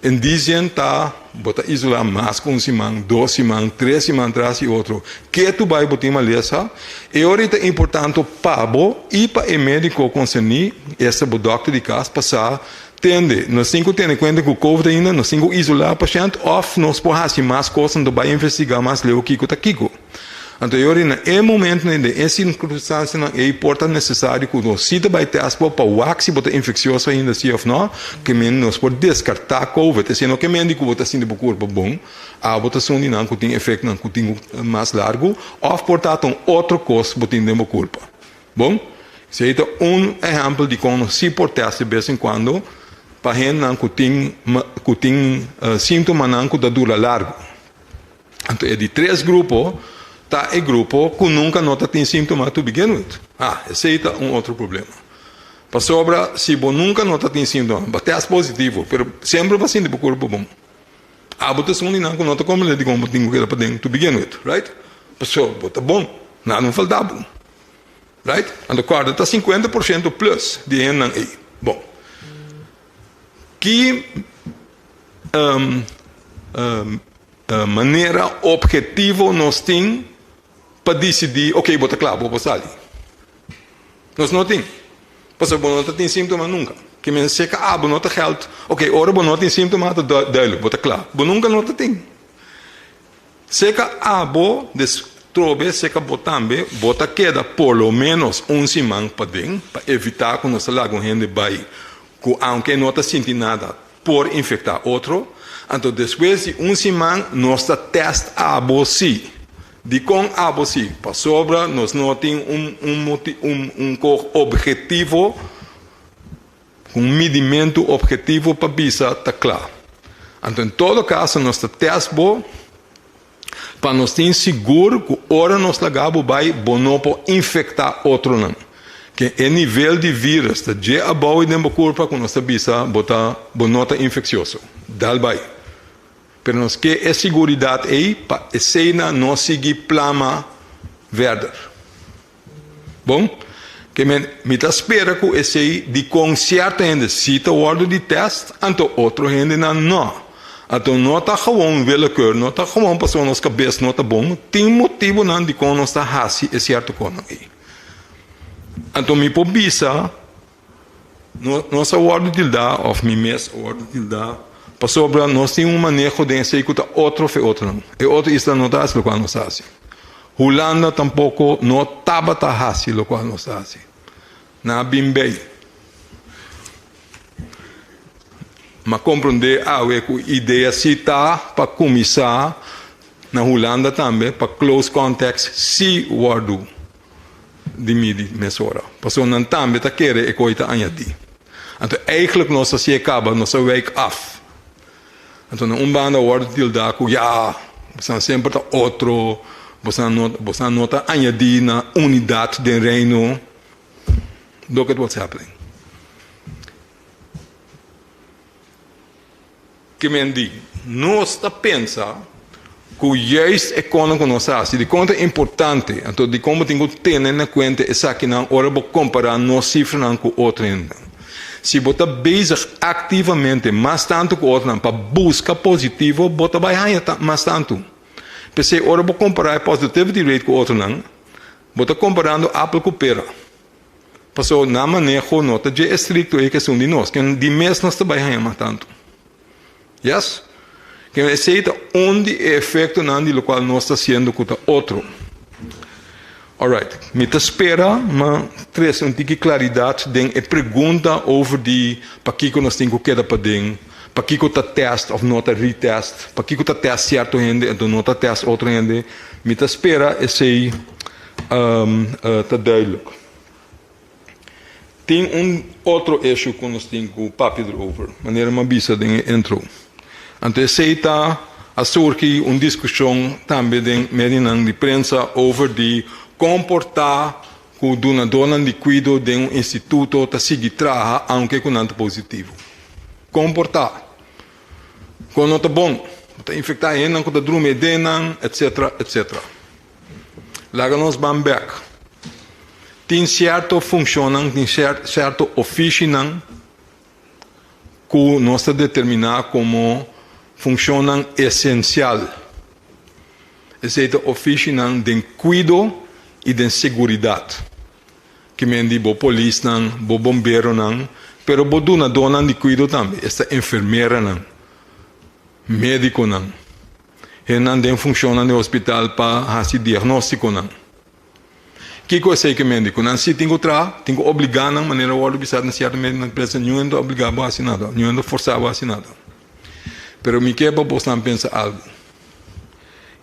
En die zin ta bo ta isolá mas ku un siman, dos siman, tres siman tras di otro. Ketu bai bo tin malesa, e ora ei ta importante pa bo i pa e médiko konserní, esta bo dòkter di kas, pa sa Tende, nos tin ku tene kuenta ku covid ainda, nos tin ku isolá pashènt òf nos por hasi mas kos anto bai investigá mas leu kiko ta kiko. Anto e ora na e momentunan den e sirkunstansianan ei por ta nesesario ku nos si ta bai tèst bo pa wak si bo ta infeksioso ainda si òf nò, ke men nos por deskartá covid. Esei no ke men di ku bo ta sinti bo kurpo bon, abo ta sun di nan ku tin efektonan ku tin mas largu òf por ta ta un otro kos bo tin den bo kurpo. Bon, esei ta un ehèmpel di kon nos sí por tèst de bes en kuando pa hendenan ku tin ku tin síntomanan ku ta dura largu. Anto e di tres grupo ta e grupo ku nunka no ta tin síntoma to begin with. Ah, esei ta un otro problema. Pasobra si bo nunka no ta tin síntoma, bo tèst positivo, pero semper bo a sinti bo kurpo bon. Abo ta esun di nan ku no ta komprendé dikon bo tin ku keda paden to begin with, right? Pasobra bo ta bon, nada no falta bo. Right? Anto kòrda ta 50% plus di e hendenan ei. Bon. Ki um, um, manera objetivo nos tin pa disidí, ok, bo ta kla, bo por sali? Nos no tin. Pasobra bo no ta tin síntoma nunka. Ke men seka abo no ta gèld, ok, ora bo no tin síntoma ta duidelijk, bo ta kla. Bo nunka no ta tin. Seka abo des trobe seka bo tambe bo ta keda por lo menos un siman paden pa evita ku nos ta laga un hende bai ku aunke e no ta sinti nada por infekta otro. Anto despues di un siman nos ta test abo si. Dikon abo si? Pasobra nos no tin un un un un kos obhetivo. Un midimentu obhetivo pa bisa ta kla. Anto en todo kaso nos ta tèst bo pa nos tin sigur ku ora nos laga bo bai bo no por infektá otronan. Ke e nivel di vírus ta dje abou den bo kurpa ku nos ta bisa bo ta bo no ta infeksioso. Dal bai. Pero nos ke e siguridat ei pa eseinan no sigui plama verder. Bon, ke men, mi ta spera ku esei dikon sierto hende si ta wòrdu di tèst, anto otro hendenan nò. Anto no ta gewon willekeur, no ta gewon pasobra nos kabes no ta bon, tin motibunan dikon nos ta hasi e sierto kosnan ei. Anto mi por bisa, no, nos a wòrdu tildá, òf mi mes a wòrdu tildá, pasobra nos tin un maneho den esei ku ta otro fe otronan. E otro isla no ta hasi lokual nos ta hasi. Hulanda tampoko no tabata hasi lokual nos ta hasi. Nan a bin bei. M'a komprondé awe ku idea si ta pa kuminsá na Hulanda tambe pa close contacts si wòrdu di midi mesora. Pasobra nan tambe ta kere e koi ta añadí. Anto eigentlik nos a si'e kaba, nos a wijk af. Anto na un banda wòrdu tildá ku ya, bosonan semper ta otro, bosonan no, bosonan no ta añadí na unidat den Reino. Look at what's happening. Ke men di, nos ta pensa ku juist e konan ku nos hasi, dikon ta importante, anto dikon bo tin ku tene na kuenta esakinan ora bo kompará nos sifranan ku otro hendenan. Si bo ta bezig aktivamente mas tantu ku otronan pa buska positivo, bo ta bai haña mas tantu. P'esei ora bo kompará e positivity rate ku otronan, bo ta komparando apel ku pera. Paso nan maneho no ta dje estricto ei ke esun di nos. Ken di mes nos ta bai haña mas tantu. Yes? Ken esei ta un di e efectonan di locual nos ta haciendo cu ta otro. Alright, mi ta spera ma trece un tiki claridad den e pregunta over di pakico nos tin cu keda paden, pakico ta test of no ta retest, pakico ta test cierto hende anto no ta test otro hende. Mi ta spera esei ta duidelijk. Tin un otro issue ku nos tin ku papia erover, manera mi a bisa den e intro. Anto esei ta a surgi un diskushon tambe den medionan di prensa over di kon por ta ku dunadónan di kuido den un instituto ta sigui traha aunke ku nan ta positivo. Kon por ta? Kon no ta bon? Bo ta infektá e hendenan ku ta drumi e dennan, etcetera, etcetera. Laga nos ban bek. Tin sierto funshonnan, tin sierto ofishinan ku nos ta determiná komo funshonnan esensial. Esei ta ofishinan den kuido i den seguridat. Ki men di bo polisnan, bo bomberonan, pero bo dunadónan di kuido tambe, esta enfermeranan, médikonan. Hennan den funshonnan di hospital pa hasi diagnóstikonan. Kiko esei ke mende? Ku nan si tin ku traha, tin ku obligá nan, manera wòrdu bisá den sierto medionan di prensa, niun hende ta obligá bo hasi nada, niun hende ta forsá bo hasi nada. Pero mi ke pa bosnan pensa algu.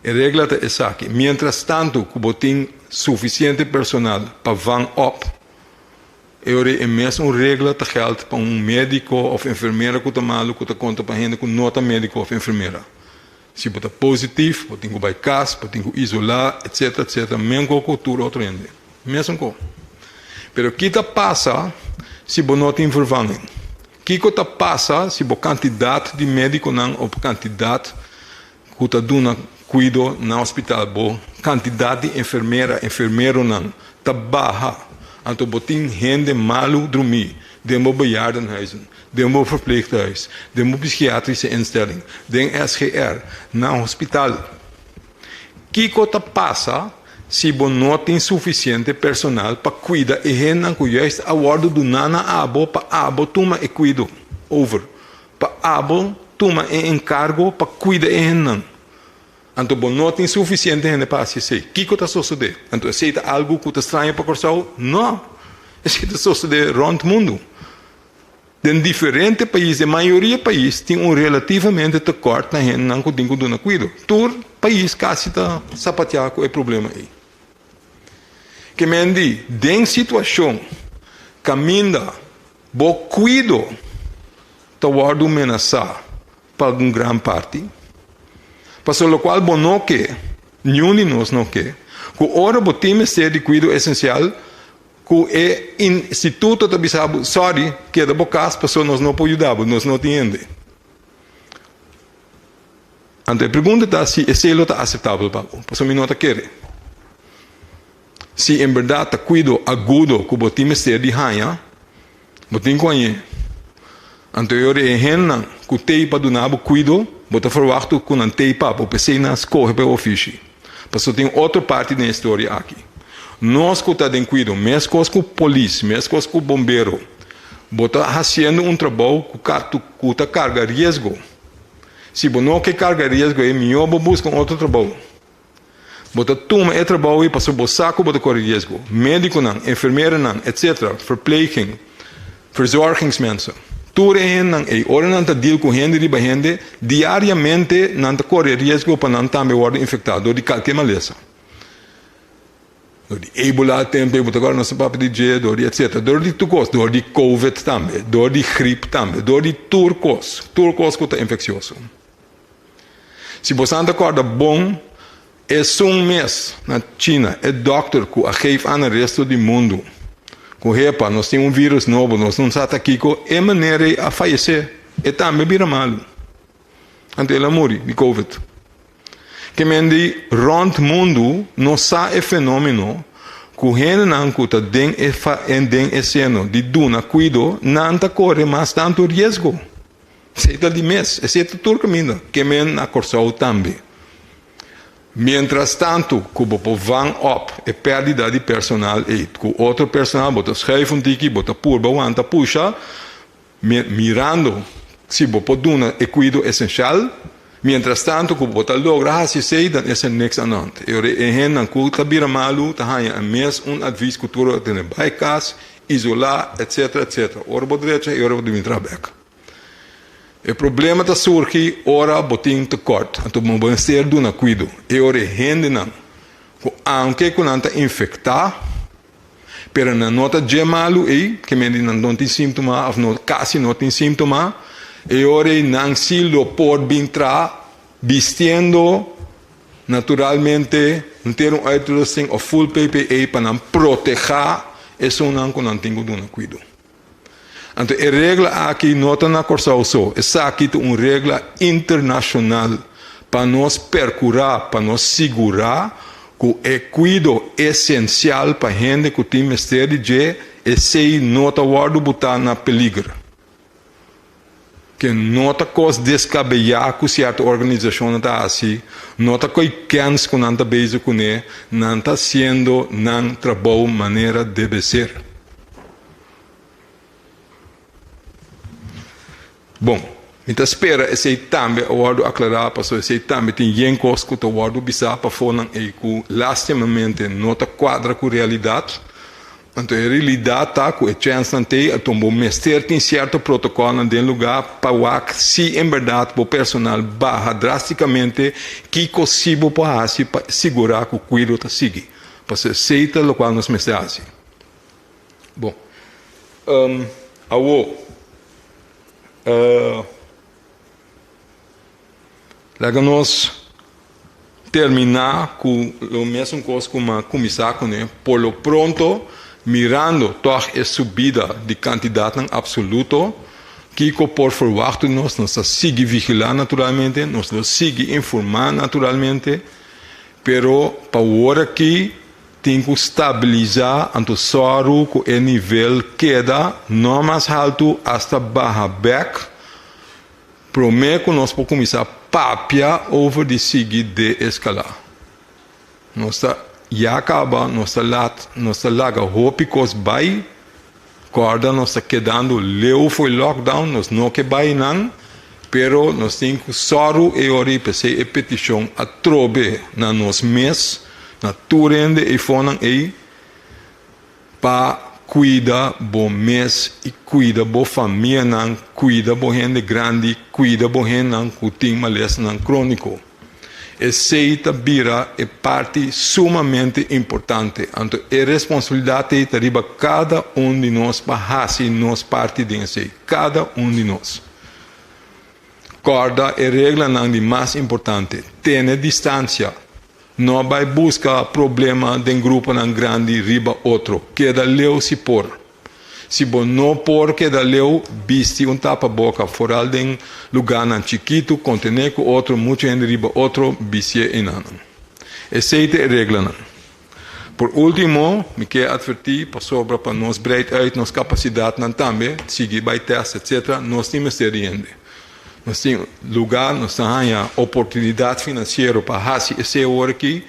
E regla ta esaki, miéntras tantu ku bo tin sufisiente personal pa vang op, E ora e mesun regla ta geld pa un médiko òf enfermera ku ta malu ku ta konta pa hende ku no ta médiko òf enfermera. Si bo ta positif, bo tin ku bai kas, bo tin ku isolá, etsetera, etsetera, menko ku tur otro hende. Mesun ko. Pero ki ta pasa si bo no tin vervanging? Kiko ta pasa si bo kantidat di médikonan òf kantidat ku ta duna kuido na hospital bo kantidat di enfermera, enfermeronan ta baha, anto bo tin hende malu drumí den bo bejaardenhuizen, den bo verpleeghuis, den bo psikiatrische instelling, den SGR, na hospital. Kiko ta pasa si bo no tin sufisiente personal pa kuida e hendenan ku juist a wòrdu duná na abo pa abo tuma e kuido over? Pa abo tuma e enkargo pa kuida e hendenan. Anto bo no tin sufisiente hende pa hasi esei. Kiko ta sosodé? Anto esei ta algu ku ta straño pa Kòrsou? No! Esei ta sosodé rònt mundu. Den diferente pais, den mayoria pais, tin un relativamente tekòrt na hendenan ku tin ku duna kuido. Tur pais kasi ta sapatiá ku e problema ei. Ke men di, den situashon kaminda Bo kuido ta wòrdu menasá pa algun gran parti, pasobra lokual bo no ke, niun di nos no ke, ku ora bo tin mester di kuido esensial, ku e instituto ta bisa bo, sòri, keda bo kas pasobra nos no por yuda bo, nos no tin hende. Anto e pregunta ta si esei lo ta aseptabel pa bo, pasobra mi no ta kere. Si en berdad ta cuido agudo cu bo tin mester di haña, bo tin cu hañ'é. Anto e ora e hendenan cu t'ei pa duna bo cuido, bo ta verwachtu cu nan t'ei pa bo, p'esei nan a scoge pa e ofishi. Pasobra tin otro parti den e storia aki. Nos cu ta den cuido, mescos cu polis, mescos cu bombero, bo ta haciendo un trabou cu ta carga riesgo. Si bo no ke carga riesgo ei, mihor bo busca un otro trabou. Bo ta tuma e trabou ei pasobra bo sa ku bo ta kore riesgo. Médikonan, enfermeronan, etc. Verpleging, verzorgingsmensen. Tur e hendenan ei, ora nan ta deal ku hende riba hende, diariamente nan ta kore riesgo pa nan tambe wòrdu infektá dor di kalke malesa. Dor di Ebola tempu ei, bo ta kòrda nos ta papia di dje, dor di etc. Dor di tur kos, dor di Covid tambe, dor di grip tambe, dor di tur kos, tur kos ku ta infeksioso. Si bosan ta kòrda bon, esun mes na China, e dòkter ku a geef aan na resto di mundu ku hepa nos tin un vírus nobo, nos no sa ta kiko, e manera ei a fayesé, e tambe bira malu. Anto el a muri di covid. Ke men di rònt mundu no sa e fenómeno ku hendenan ku ta den e den e seno di duna kuido, nan ta kore mas tantu riesgo. Esei ta di mes, esei ta tur kaminda, ke men na Kòrsou tambe. Mientrastantu ku bo por vang op e pèrdida di personal ei ku otro personal, bo ta schuif un tiki, bo ta purba wanta pusha, mirando si bo por duna e kuido esenshal. Mientrastantu ku bo ta logra hasi esei, dan esei niks aan hand. E ora e hendenan ku ta bira malu ta haña e mes un advis ku tur ora tene bai kas, isolá, etsetera, etsetera. Ora bo drecha e ora bo debe traha bèk. E problema ta surgi ora bo tin tekort, anto bo mester duna kuido. E ora e hendenan ku aunke ku nan ta infektá, pero nan no ta dje malu ei, ke men di nan no tin síntoma òf no kasi no tin síntoma, e ora ei nan sí lo por bin traha bistiendo naturalmente henter un uitrusting òf full PPE pa nan protehá esunnan ku nan tin ku duna kuido. Anto e regla aki no ta na Kòrsou so, esaki ta un regla internashonal pa nos perkurá, pa nos sigurá ku e kuido esensial pa hende ku tin mester di dje, esei no ta wòrdu butá na peliger. Ke no ta kos deskabeyá ku sierto organisashonnan ta hasi, no ta koi kèns ku nan ta bezig kuné, nan ta hasiendo nan trabou manera debe ser. Bon, mi ta spera esei tambe a wòrdu aklará, pasobra esei tambe tin yen kos ku ta wòrdu bisá pafónan ei ku lastimamente no ta kuadra ku realidat. Anto e realidat ta ku e chènsnan t'ei, anto bo mester tin sierto protokòlnan den lugá pa wak si en bèrdat bo personal baha drástikamente, kiko si bo por hasi pa sigurá ku kuido ta sigui. Pasobra esei ta lokual nos mester hasi. Bon, awo, laga nos terminá ku lo mesun kos ku mi a kuminsá kuné. Por lo pronto, mirando tòg e subida di kantidatnan apsoluto, kiko por ferwachtu nos? Nos ta sigui vigilá naturalmente, nos lo sigui informá naturalmente, pero pa wor aki, Tin ku stabilisá anto sòru ku e nivel keda no mas haltu asta baha bèk promé ku nos por kuminsá papia over di sigui deeskalá. Nos ta ya kaba, nos ta lat, nos ta laga hopi kos bai, kòrda nos ta kedando leu for e lockdown, nos no ke bai nan, pero nos tin ku sòru e ora ei p'esei e petishon atrobe na nos mes. Na tur hende e fonan ei pa kuida bo mes i kuida bo famianan, kuida bo hende grandi, kuida bo hendenan ku tin malesanan króniko. Esei ta bira e parti sumamente importante. Anto e responsabilidat ei ta riba kada un di nos pa hasi nos parti den esei, kada un di nos. Kòrda e reglanan di mas importante, tene distansia. No bai buska problema den gruponan grandi riba otro. Keda leu si por. Si bo no por keda leu, bisti un tapaboka, foral den lugánan chikitu, kontené ku otro, muchu hende riba otro, bistié enanan. Esei ta e reglanan. Por último, mi ke atvertí pasobra pa nos breid uit nos kapasidatnan tambe, sigui bai tèst etc. Nos tin mester di hende. Nos tin lugá, nos ta haña oportunidat finansiero pa hasi esei awor aki,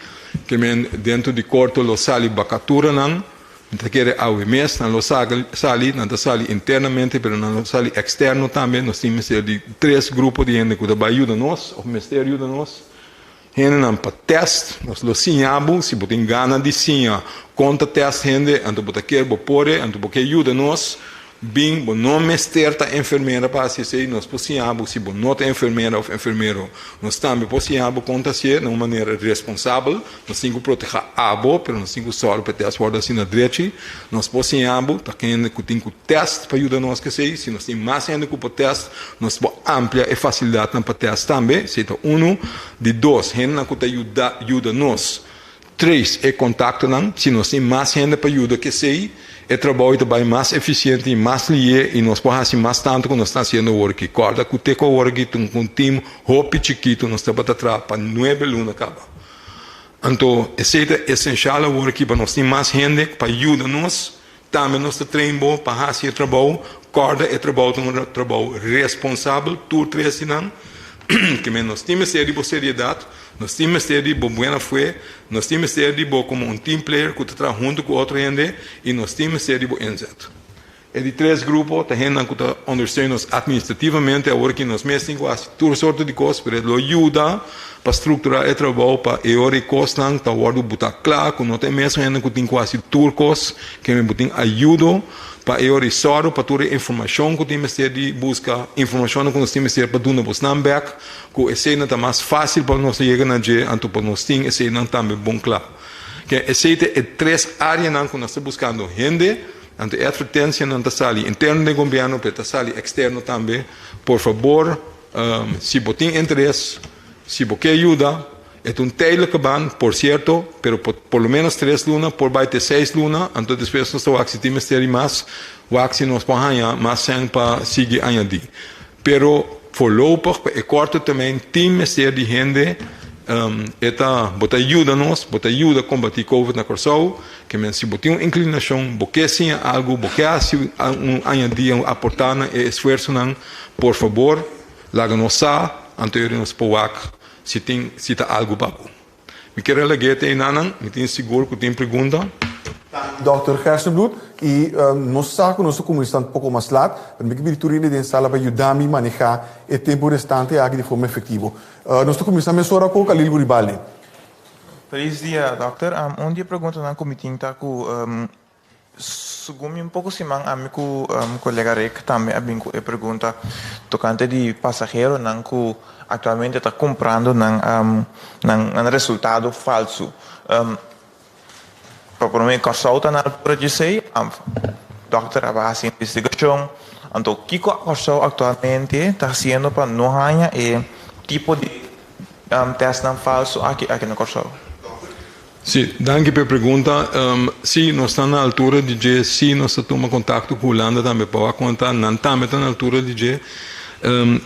ke men dentro di korto lo sali bakaturanan, mi ta kere awe mes nan lo sali, nan ta sali internamente pero nan lo sali eksterno tambe, nos tin mester di tres grupo di hende ku ta bai yuda nos òf mester yuda nos, hendenan pa tèst, nos lo siña bo, si bo tin gana di siña kon ta tèst hende, anto bo ta kier bo por e, anto bo ke yuda nos, bin, bo no mester ta enfermera pa hasi esei, nos por siña bo si bo no ta enfermera òf enfermero, nos tambe por siña bo kon ta hasié na un manera responsabel, nos tin ku protehá abo, pero nos tin ku sòru pa e tèst wòrdu hasi na drechi, nos por siña bo ta hende ku tin ku tèst pa yuda nos ku esei, si nos tin mas hende ku por tèst, nos por amplia e fasilidatnan pa tèst tambe, esei ta unu. Di dos, hendenan ku ta yuda yuda nos. Tres, e kontaktonan. Si nos tin mas hende pa yuda ku esei, e trabou ta bai mas efisiente i mas lié i nos por hasi mas tantu ku nos ta hasiendo awor aki. Kòrda ku te ku awor aki ta un tim hopi chikitu, nos tabata traha pa nuebe luna kaba. Anto esei ta esenshal awor aki pa nos tin mas hende pa yuda nos. Tambe nos ta train bo pa hasi e trabou. Kòrda e trabou ta un trabou responsabel, tur tres di nan. Ke men nos tin mester di bo seriedat. Nos tin mester di bo buena fe, nos tin mester di bo komo un team player ku ta traha huntu ku otro hende i nos tin mester di bo inzet. E di tres grupo ta hendenan ku ta ondersteun nos administrativamente, awor ki nos mes tin ku hasi tur sorto di kos, pero e lo yuda pa strukturá e trabou pa e ora e kosnan ta wòrdu butá kla ku no ta e mesun hende ku tin ku hasi tur kos, kende bo tin ayudo pa e ora e sòru pa tur e informashon ku tin mester di buska, informashonnan ku nos tin mester pa duna bosnan bèk, ku eseinan ta mas fásil pa nos yega na dje, anto pa nos tin eseinan tambe bon kla. Ke esei ta e tres áreanan ku nos ta buskando hende, anto e atvertensianan ta sali interno den gobièrnu, pero ta sali eksterno tambe. Por fabor, si bo tin interes, si bo ke yuda, E ta un tijdelijke baan, por cierto, pero por por lo menos tres luna, por bai te seis luna, anto despues nos ta wak si tin mester di mas, wak si nos por haña mas sèn pa sigui añadí. Pero voorlopig, pa e korte termijn, tin mester di hende, e ta, bo ta yuda nos, bo ta yuda kombatí covid na Kòrsou, ke men si bo tin un inklinashon, bo ke siña algu, bo ke hasi un añadí, aportá na e esfuersonan, por fabor, laga nos sa, anto yori nos por wak Si tin, si ta algu pa bo. Mi kier a lag'é te enanan, mi tin sigur ku tin pregunta. Dòkter Gerstenbluth, I nos sa ku nos ta kuminsá un poko mas lat, pero mi ke pidi tur hende den sala pa yuda mi manehá e tempu restante aki di forma efektivo. Nos ta kuminsá mesora ku Khalil Guribaldi. Felis dia, dòkter. Un di e preguntanan ku mi tin ta ku Segun mi un poko siman ami ku kolega Rick tambe a bin ku e pregunta tokante di pasaheronan ku aktualmente ta kumprando nan nan resultado falsu. Pa promé Kòrsou ta na altura di esei, dòkter a bai hasi investigashon. Anto kiko Kòrsou aktualmente ta hasiendo pa no haña e tipo di tèstnan falsu aki aki na Kòrsou? Sí, danki pa e pregunta. Sí, nos ta na altura di dje. Sí, nos ta tuma kontakto ku Hulanda tambe pa wak konta. Nan tambe ta na altura di dje.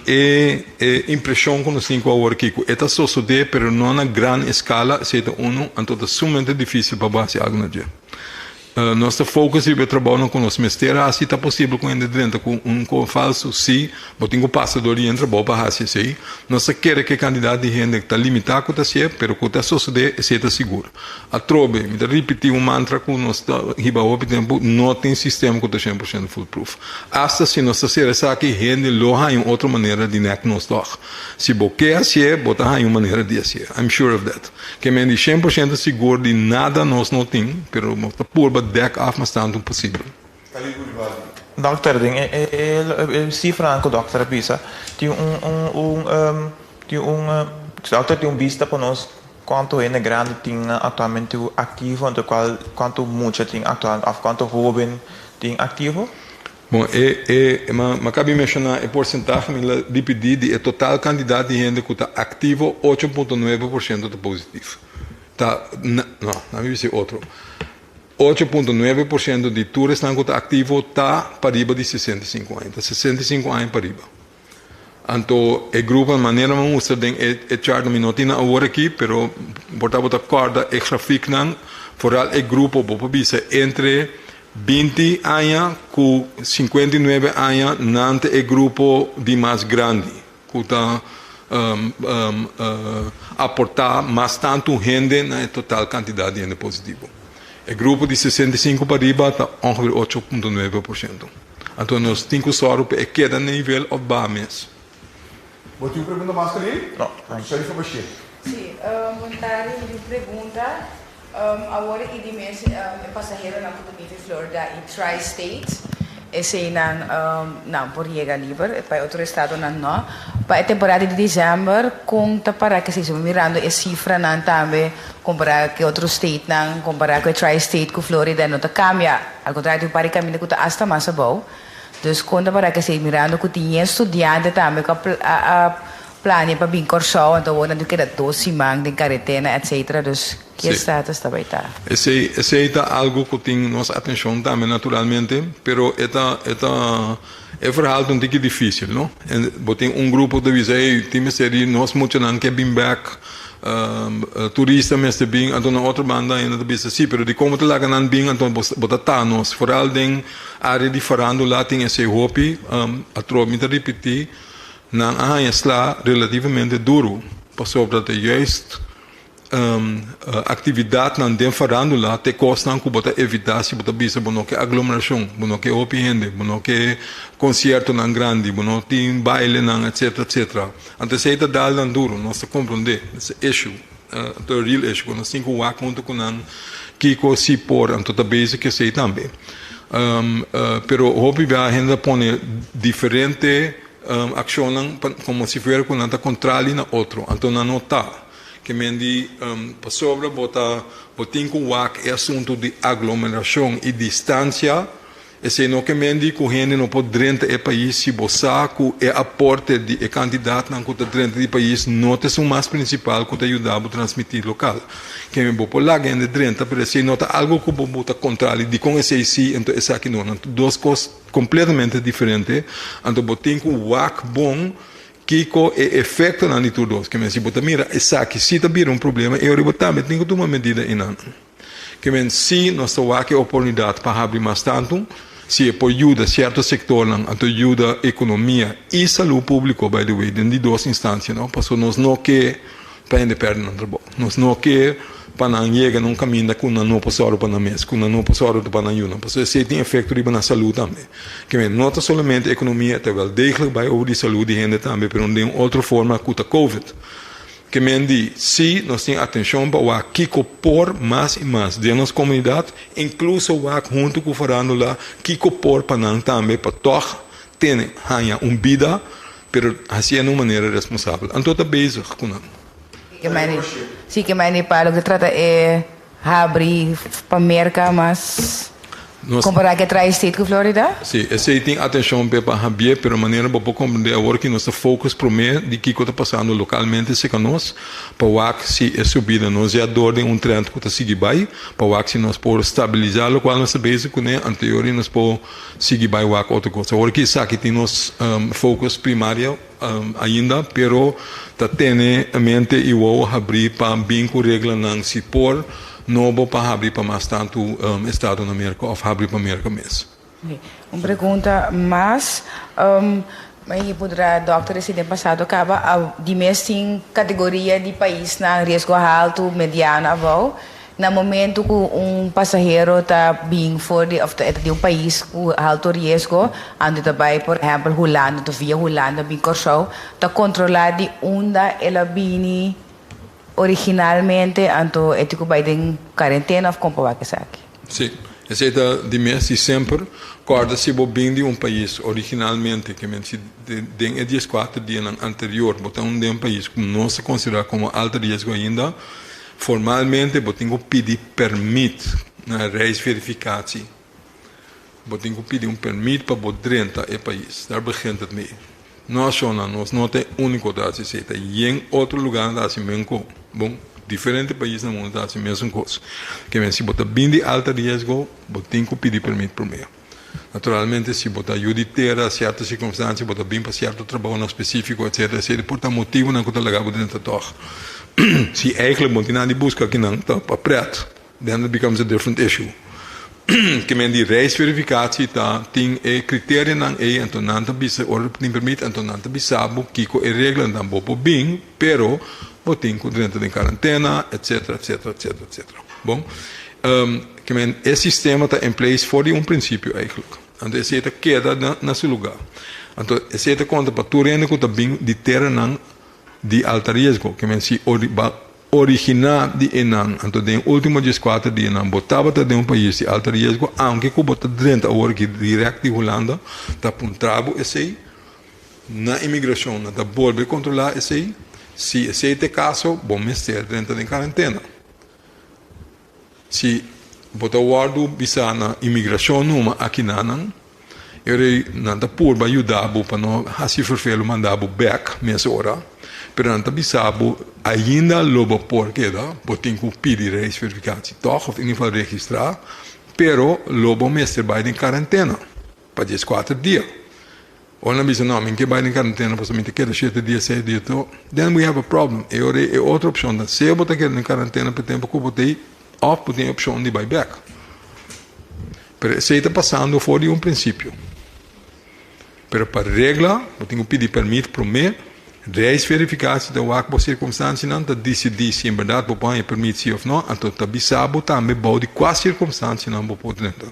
E e impreshon ku nos tin ku awor aki ku e ta sosodé pero no na gran eskala, esei ta unu, anto ta sumamente difísil pa bo hasi algu na dje. Nos ta focus riba e trabounan ku nos mester hasi. Ta posibel ku hende drenta ku un kon falsu? Sí. Bo tin ku pasa dor di e trabou pa hasi esei. Nos ta kere ku e kantidat di hende ta limitá ku ta hasié, pero ku ta sosodé esei ta sigur. Atrobe, mi ta ripití un mantra ku nos ta hiba hopi tempu, no tin sistema ku ta 100% foolproof. Asta si nos ta sera esaki, hende lo haña un otro manera di nèk nos tòg. Si bo ke hasié, bo ta haña un manera di hasié. I'm sure of that. Ke men di shen por shento sigur di nada nos no tin, pero nos ta purba dek af mas tantu posibel. Dokter, den e sifranan ku dokter a bisa, tin un un tin un dokter tin un bista pa nos kuantu hende grandi tin aktualmente aktivo anto kual kuantu mucha tin aktual òf kuantu hoben tin aktivo? Bon, e e ma ma kabi menshoná e porsentahe, mi la ripití, di e total kantidat di hende ku ta aktivo, 8.9% ta positif. Ta, no, na mi bisa e otro. 8.9% di tur esnan ku ta aktivo ta pariba di 65 aña, ta 65 aña pariba. Anto e grupo, manera mi a mustra den e e chart, mi no tin nan awor aki, pero por ta bo ta kòrda e grafiknan, foral e grupo bo por bisa entre 20 aña ku 59 aña nan ta e grupo di mas grandi ku ta aportá mas tantu hende na e total kantidat di hende positivo. E grupo di 65 pa riba ta ongeveer 8.9%. Anto nos tin ku sòru pa e keda na nivel òf baha mes. Bo tin un pregunta mas, Khalil? No. Sharifa Bashir. Sí, bon tardi. Mi tin un pregunta. Awor i di mes e pasaheronan ku ta bin di Florida i Tri-State, eseinan nan por yega liber, pa e otro estadonan no. Pa e temporada di december kon ta para ke esei? Mirando e sifranan tambe kompará ku e otro statenan, kompará ku e Tri-State ku Florida no ta kambia, al kontrario tin un par di kaminda ku ta asta mas abou. Dus kon ta para ke esei mirando ku tin yen studiante tambe ku a Plania pa bin Kòrsou, anto awor nan tin keda dos siman den karetena etcetera, dus ki Sí. status ta bai ta? Esei, esei ta algu ku tin nos atenshon tambe naturalmente, pero e ta, e ta, e verhaal ta un tiki difísil, no? En bo tin un grupo ta bisa, hey, tin mester di nos muchanan ke bin bèk, turista mester bin, anto na otro banda hende ta bisa, sí, pero dikon bo ta laga nan bin, anto bo, bo ta ta nos, foral den área di farándula tin esei hopi, atrobe mi ta ripití, Nan a haña sla relativamente duru. Pasobra ta juist aktividatnan den farándula ta e kosnan ku bo ta evitá si bo ta bisa bo no ke aglomerashon, bo no ke hopi hende, bo no ke konsiertonan grandi, bo no tin bailenan etsetera etsetera. Anto esei ta dal nan duru, nos ta komprondé, it's a issue, ta a real issue ku nos tin ku wak huntu ku nan kiko si por, anto ta bezig ku esei tambe. Pero hopi bia hende ta pone diferente akshonnan komo si fuera ku nan ta kontrali na otro, anto nan no ta. Ke men di pasobra bo ta bo tin ku wak e asuntu di aglomerashon i distansia, esei no ke men di ku hende no por drenta e pais si bo sa ku e aporte di e kandidatnan ku ta drenta di pais no ta esun mas prinsipal ku ta yuda bo transmití lokal. Ke men bo por laga hende drenta pero esei no ta algu ku bo bo ta kontrali dikon esei si anto esaki no. Nan ta dos kos kompletamente diferente anto bo tin ku wak bon. Kiko e efektonan di tur dos? Ke men si bo ta mira esaki si ta bira un problema e ora bo tambe tin ku tuma medida einan. Ke men si nos ta wak e oportunidat pa habri mas tantu, si e por yuda sierto sektornan anto yuda ekonomia i salú públiko by the way den di dos instansia no pasobra nos no ke pa hende pèrdè nan trabou. Nos no ke pa nan yega na un kaminda ku nan no por sòru pa nan mes, ku nan no por sòru pa nan yunan, pasobra esei tin efekto riba nan salú tambe. Ke men, no ta solamente ekonomia, ta wèl degelijk bai over di salú di hende tambe, pero den un otro forma ku ta covid. Ke men di, si nos tin atenshon pa wak kiko por mas i mas den nos komunidat, inkluso wak huntu ku farándula kiko por pa nan tambe pa tòg tene, haña un bida Pero hacié na un manera responsabel. Anto ta bezig cu nan. Ke mani, si ke mani pa loke ta trata e habri pa Merca mas Nos. compara ke Tri-State cu Florida? Si, esey tin atencion p'e pa habié, pero manera bo por comprende awor ki nos ta focus prome di kico ta pasando localmente cerca nos, pa wak si e subida nos ya dor den un trend cu ta sigui bay, pa wak si nos por stabiliza locual nos ta bezig cune, anteori nos por Sigui bai wak otro kos. Awor ki esaki tin nos focus primario ainda, pero ta tene mente i wowo habrí pa bin ku reglanan si por nobo pa habri pa mas tantu estado na Merka òf habri pa Merka mes. Un pregunta mas, Mi podrá dòkter esei den pasado kaba a di mes tin kategoria di paisnan riesgo haltu, mediano, abou. Na momento ku un pasahero ta bin for di òf ta di un pais ku haltu riesgo, anto ta bai por ehèmpel Hulanda, ta via Hulanda bin Kòrsou, ta kontrolá di unda el a bini originalmente, anto e tin ku bai den karentena òf kon pa wak esaki. Sí, esei ta di mes di semper. Kòrda si bo bin di un pais originalmente, ke men si den e dieskuater dianan anterior bo ta un den pais ku nos ta konsiderá komo alto riesgo ainda, formalmente bo tin ku pidi pèrmit na reisverifikatie. Bo tin ku pidi un pèrmit pa bo drenta e pais. Daar begint het mee. No ashonan, nos no ta e úniko ta hasi esei, ta yen otro lugánan ta hasi men ko. Bon, diferente pais na mundu ta hasi mesun kos. Ke men si bo ta bin di alta riesgo, bo tin ku pidi permit promé. Naturalmente si bo ta yu di tera, sierto sirkunstansia, bo ta bin pa sierto trabounan spesífiko etsetera, esei por ta motibunan ku ta laga bo drenta tòg. Si eigentlik bo tin nan di buska akinan ta pa prèt. Then it becomes a different issue. Ke men di reisverifikatie ta tin e kriterianan ei, anto nan ta bisa ora bo tin permit, anto nan ta bisa bo kiko e reglanan bo por bin, pero bo tin ku drenta den karantena, etcetera, etcetera, etcetera, etcetera. Bon, ke men e sistema ta in place for di un prinsipio eigentlik. Anto esei ta keda na na su luga. Anto esei ta konta pa tur hende ku ta bin di teranan di alta riesgo, ke men si ori ba Originá di enan, anto den último dieskuater dianan bo tabata den un pais di alto riesgo, aunke ku bo ta drenta awor aki dirèkt di Hulanda, ta puntra bo esei na imigrashon, nan ta bolbe kontrolá esei, si esei ta e kaso bo mester drenta den karentena. Si bo ta wòrdu bisá na imigrashon numa akinanan, e ora ei nan ta purba yuda bo pa no hasi ferfelu manda bo bèk mesora, pero nan ta bisa bo ainda lo bo por keda, bo tin ku pidi reisverifikatie tòg òf in ieder geval registrá, pero lo bo mester bai den karentena pa dieskuater dia. Ora nan bisa no, mi ke bai den karentena pasobra mi ta keda shete dia, seis dia to, then we have a problem. E ora ei e otro opshon ta sea bo ta keda den karentena pa e tempu ku bo ta ei òf bo tin e opshon di bai bèk. Pero esei ta pasando for di un prinsipio. Pero pa regla bo tin ku pidi pèrmit promé. Reisverificatie ta wak bo circumstancianan, ta dicidi si en berdad bo por haña permit si of no, anto ta bisa bo tambe bou di cua circumstancianan bo por drenta.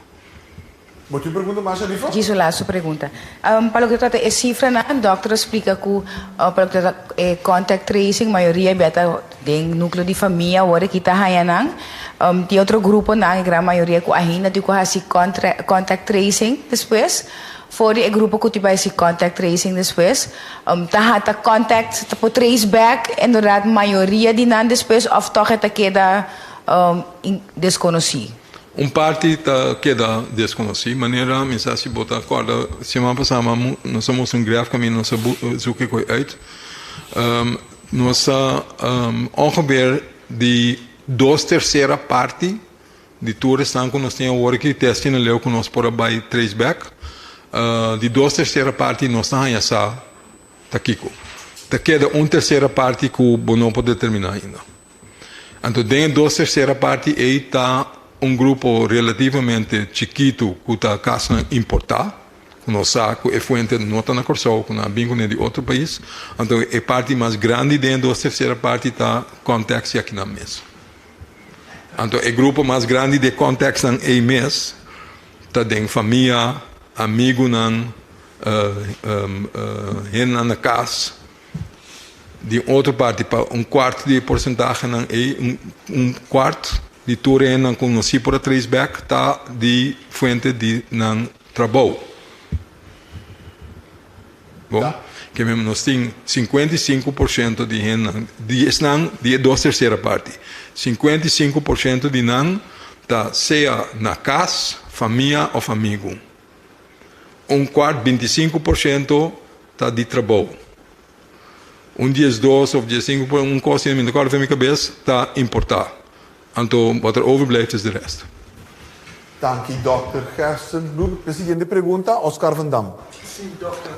Bo tin pregunta mas, Sharifa? Djis un laatste pregunta. Pa loke ta trata e cifranan, dokter a splica cu pa loke ta trata e contact tracing mayoria bia ta den nucleo di famia awor aki ta haña nan. Tin otro gruponan, e gran mayoria cu ainda tin cu haci contact tracing despues. For di e grupo cu tin bai haci contact tracing despues, ta hata contact, ta por trace back inderdaad mayoria di nan despues of toch e ta keda desconoci? Un parti ta keda desconoci. Manera mi sa si bo ta corda siman pasa nos a mustra un graf caminda nos a zoek e coy uit. Nos a ongeveer di dos tercera parti di tur esnan ku nos tin awor aki testi na leu ku nos por a bai trace back, di dos tercera parti nos ta haña sa ta kiko. Ta keda un tercera parti ku bo no por determiná ainda. Anto den e dos tercera parti ei ta un grupo relativamente chikitu ku ta kasnan importá, ku nos sa ku e fuente no ta na Kòrsou, ku nan a bin kuné di otro pais. Anto e parti mas grandi den e dos tercera parti ta contacts di akinan mes. Anto e grupo mas grandi di e contactsnan ei mes ta den famia, amigunan, hendenan na cas. Di un otro parti pa un cuart di e porcentahenan ei, un cuart di tur e hendenan cu no si por a trace back ta di fuente di nan trabou. Bon, ke men nos tin 55% di hendenan, di esnan di e dos tersera parti, 55% di nan ta sea na kas, famia òf amigu. Un kuart, 25%, ta di trabou. Un 12 òf 15 por, un kos asina, mi no kòrda fen mi kabes, ta importá. Anto wat er overblijft is de rest. Danki Dòkter Gerstenbluth. E siguiente pregunta, Oscar van Dam. Sí, dòkter.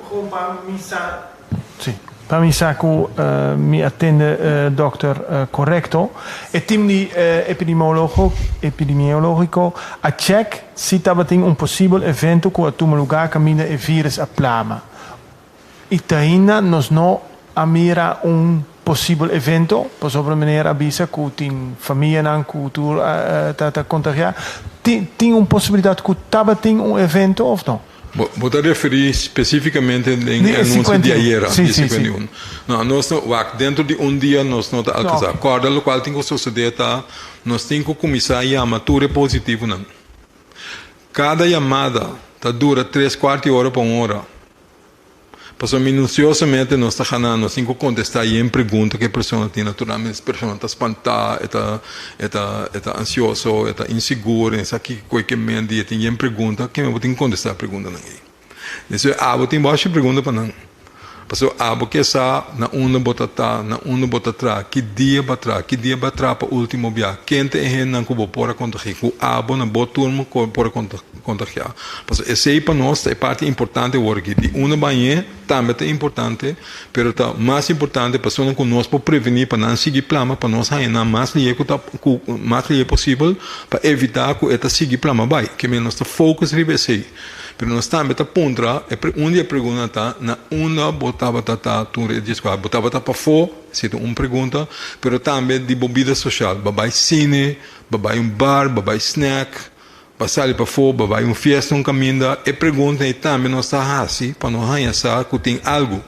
Gewoon pa mi sa. Sí, pa mi sa ku mi a tende dòkter korekto. E tim di epidemiológiko a chèk si tabatin un posibel evento ku a tuma lugá kaminda e vírus a plama. I te ainda nos no a mira un posibel evento, pasobra meneer a bisa ku tin famianan ku tur ta kontagiá. Tin un posibilidat ku tabatin un evento òf no? Bo ta referí spesífikamente den e anuncio di ayera, di 51? No, nos no, wak, dentro di un dia nos no ta alkansá. Kòrda lokual tin ku sosodé ta nos tin ku kuminsá yama tur e positivonan. Kada yamada ta dura tres kuart di ora pa un ora. Pasobra minusiosamente nos ta gana, nos tin ku kontestá yen pregunta ku e persona tin. Naturalmente e persona ta spantá, e ta e ta e ta ansioso, e ta insigur, e no sa kiko ku e ke menti, e tin yen pregunta, keme bo tin ku kontestá e preguntanan ei. Despues abo tin bo haci pregunta pa nan. Pasobra abo ke sa na unda bo ta ta, na unda bo ta traha, ki dia bo a traha, ki dia bo a traha pa ultimo bia, ken ta e hendenan ku bo por a kontagia, ku abo na bo turno por a kontagia. Pasobra esei pa nos ta e parti importante awor aki. Di unda bañ'é tambe ta importante, pero ta mas importante pasobra ku nos por prevení pa nan sigui plama, pa nos haña nan mas lihé ku ta ku mas lihé posibel pa evitá ku e ta sigui plama bai. Ke men nos ta focus riba esei. Pero nos tambe ta puntra, e un di e preguntanan ta, na unda bo tabata ta tur e dieskuater? Bo tabata pafó? Esei ta un pregunta. Pero tambe di bo bida soshal. Bo a bai sine, bo a bai un bar, bo a bai snack, bo a sali pafó, bo a bai un fiesta un kaminda. E pregunta ei tambe nos ta hasi pa no haña sa ku tin algu.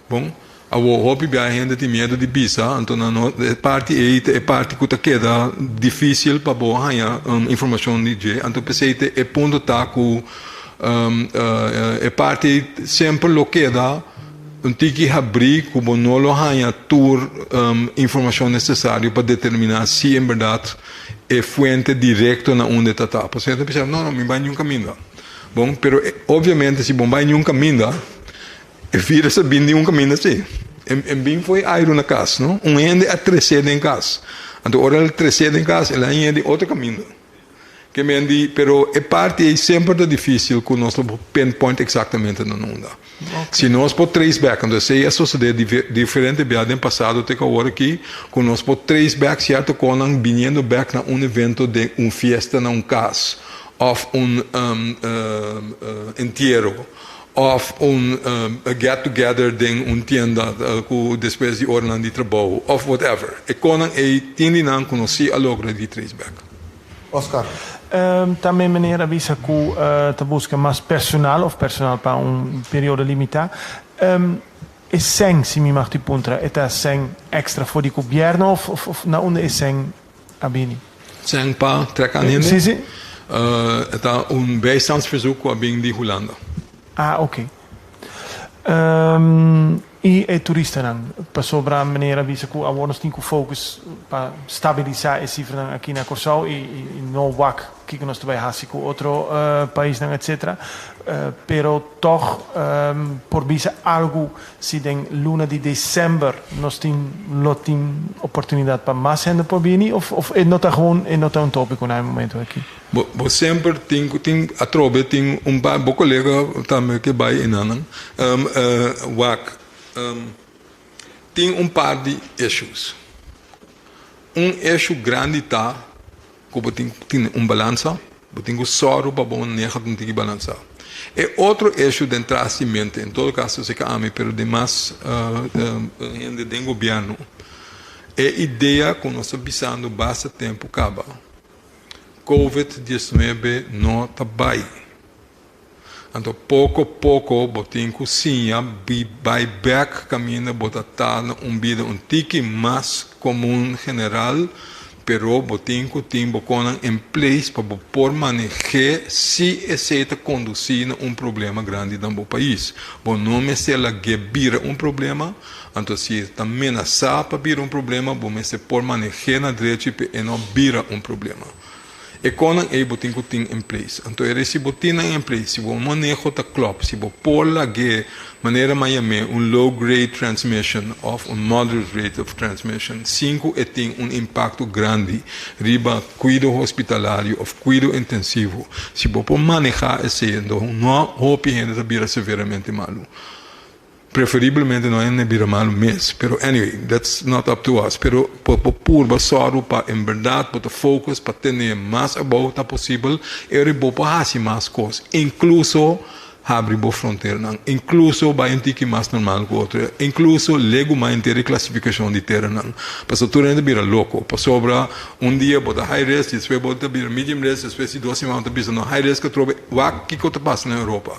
Bon, awor hopi bia hende tin miedu di bisa, anto nan no, e parti ei ta e parti ku ta keda difísil pa bo haña informashon di dje. Anto p'esei ta e punto ta ku e parti ei semper lo keda un tiki habrí ku bo no lo haña tur informashon nesesario pa determiná si en bèrdat e fuente direkto na unda e ta ta. Pasobra hende ta bisa, no, no, mi bai niun kaminda. Bon, pero obviamente si bo bai niun kaminda. E virus a bin di un kaminda si. E bin fo'i airu na kas, no? Un hende a tres'é den kas. Anto ora el tres'é den kas, el a hañ'é di otro kaminda. Ke men di, pero e parti ei semper ta difísil ku nos lo por pinpoint eksaktamente na unda. Si nos por trace back, anto esei a sosodé diferente bia den pasado te ku awor aki, ku nos por trace back sierto konan biniendo bek na un evento den un fiesta na un kas òf un entiero. Òf un get together den un tienda ku despues di oranan di trabou òf whatever. E konan ei tin di nan ku nos si a logra di trace back. Oscar. Tambe meneer a bisa ku ta buska mas personal òf personal pa un periodo limitá. E sèn, si mi mag di puntra, e ta sèn èkstra for di gobièrnu òf na unda e sèn a bini? Sèn pa trèk an hende? Sí, sí. E ta un bijstandsverzoek ku a bin di Hulanda. Ah, oké. I e turistanan? Pasobra meneer a bisa ku awor nos tin ku focus pa stabilisá e sifranan aki na Kòrsou i no wak kiko nos ta bai hasi ku otro paisnan etcetera. Pero tòg por bisa algu si den luna di desèmber nos tin lo tin oportunidat pa mas hende por bini òf òf e no ta gewoon e no ta un tópiko na e momento aki? Bo bo semper tin ku tin atrobe tin un par bo kolega tambe ke bai enanan wak tin un par di issues. Un issue grandi ta ku bo tin ku tene un balansa, bo tin ku sòru pa bo maneho ta un tiki balansá. E otro issue den tras di mente, en todo kaso esei ka ami pero den mas hende den gobièrnu, e idea ku nos ta bisando basta tempu kaba, Covid 19 no ta bai. Anto poko poko bo tin ku siña bai bèk kaminda bo ta ta na un bida un tiki mas komun general, pero bo tin ku tin bo konan en place pa bo por maneh'é si esei ta kondusí na un problema grandi den bo pais. Bo no mester lag'é bira un problema, anto si e ta menasá pa bira un problema bo mester por maneh'é na drechi pa e no bira un problema. E konan ei bo tin ku tin en place. Anto e rei si bo tin nan en place, si bo maneho ta klòp, si bo por lag'é manera m'a yam'é un low grade transmission òf un moderate rate of transmission sin ku e tin un impakto grandi riba kuido hospitalario òf kuido intensivo, si bo por manehá esei anto no hopi hende ta bira severamente malu. Preferiblemente no hende bira malu mes, pero anyway, that's not up to us. Pero bo por purba sòru pa en bèrdat bo ta focus pa tene mas abou ta posibel, e ora bo por hasi mas kos, inkluso habri bo fronteranan, inkluso bai un tiki mas normal ku otro, inkluso legu mas henter e klasifikashon di teranan. Pasobra tur hende ta bira loko, pasobra un dia bo ta high risk, despues bo ta bira medium risk, despues di dos siman bo ta bisa no high risk atrobe, wak kiko ta pasa na Europa.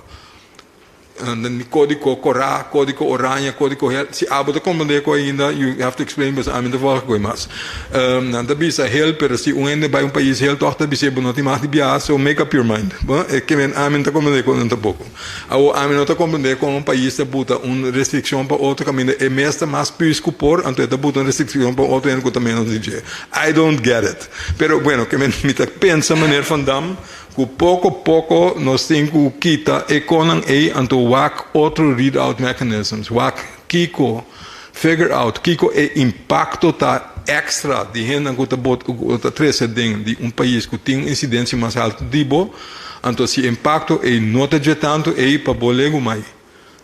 Mi kódigo korá, kódigo oranje, kódigo hel. Si abo ta komprendé ku ainda, you have to explain pasobra ami no ta volg ku e mas. Nan ta bisa hel, pero si un hende bai un pais hel tòg ta bis'é bo no tin mag di biaha, so make up your mind. Bo, e ke men ami no ta komprendé ku nan tampoko. Awor ami no ta komprendé kon un pais ta buta un restrikshon pa otro kaminda e mes ta mas püs ku por, anto e ta buta un restrikshon pa otro hende ku ta ménos di dje. I don't get it. Pero bueno, ke men mi ta pensa meneer Van Dam. Ku poko poko nos tin ku kita e konan ei anto wak otro read out mechanisms, wak kiko, figure out kiko e impakto ta extra di hendenan ku ta bota ku ta trese den di un pais ku tin un insidensia mas alto di bo, anto si e impakto ei no ta dje tantu ei pa bo legu mai.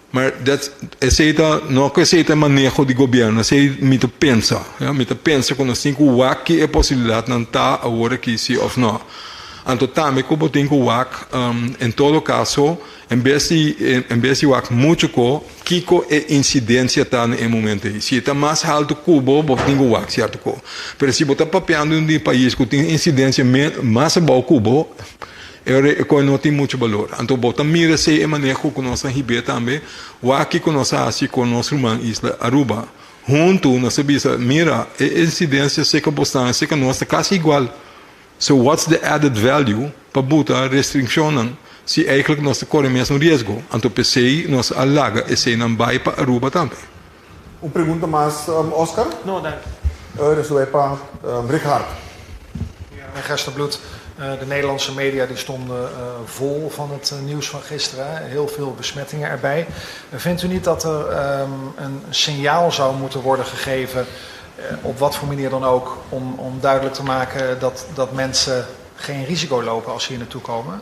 Maar that's esei ta no ku esei ta e maneho di gobièrnu, esei mi ta pensa, ya, mi ta pensa ku nos tin ku wak ki e posibilidatnan ta awor aki si òf no. Anto tambe ku bo tin ku wak en todo kaso en bes di en bes di wak muchu ko kiko e insidensia ta na e momento ei. Si e ta mas haltu ku bo, bo tin ku wak sierto ko. Pero si bo ta papiando di un pais ku tin insidensia mas abou ku bo, E ora e koe no tin muchu balor. Anto bo ta mira esei e maneho ku nos a hib'é tambe, wak kiko nos a hasi ku nos ruman isla Aruba. Huntu nos a bisa, mira, e insidensia seka bosnan i seka nos ta kasi igual. So what's the added value pa buta restringshonnan si eigentlik nos ta kore mesun riesgo? Anto p'esei nos a laga eseinan bai pa Aruba tambe. Un pregunta mas, Oscar? No, danki. Resto bai pa Richard. Ja, meneer Gerstenbluth, de Nederlandse media die stonden vol van het nieuws van gisteren. Heel veel besmettingen erbij. Vindt u niet dat er een signaal zou moeten worden gegeven, op wat voor manier dan ook, om, om duidelijk te maken dat, dat mensen geen risico lopen als ze hier naartoe komen?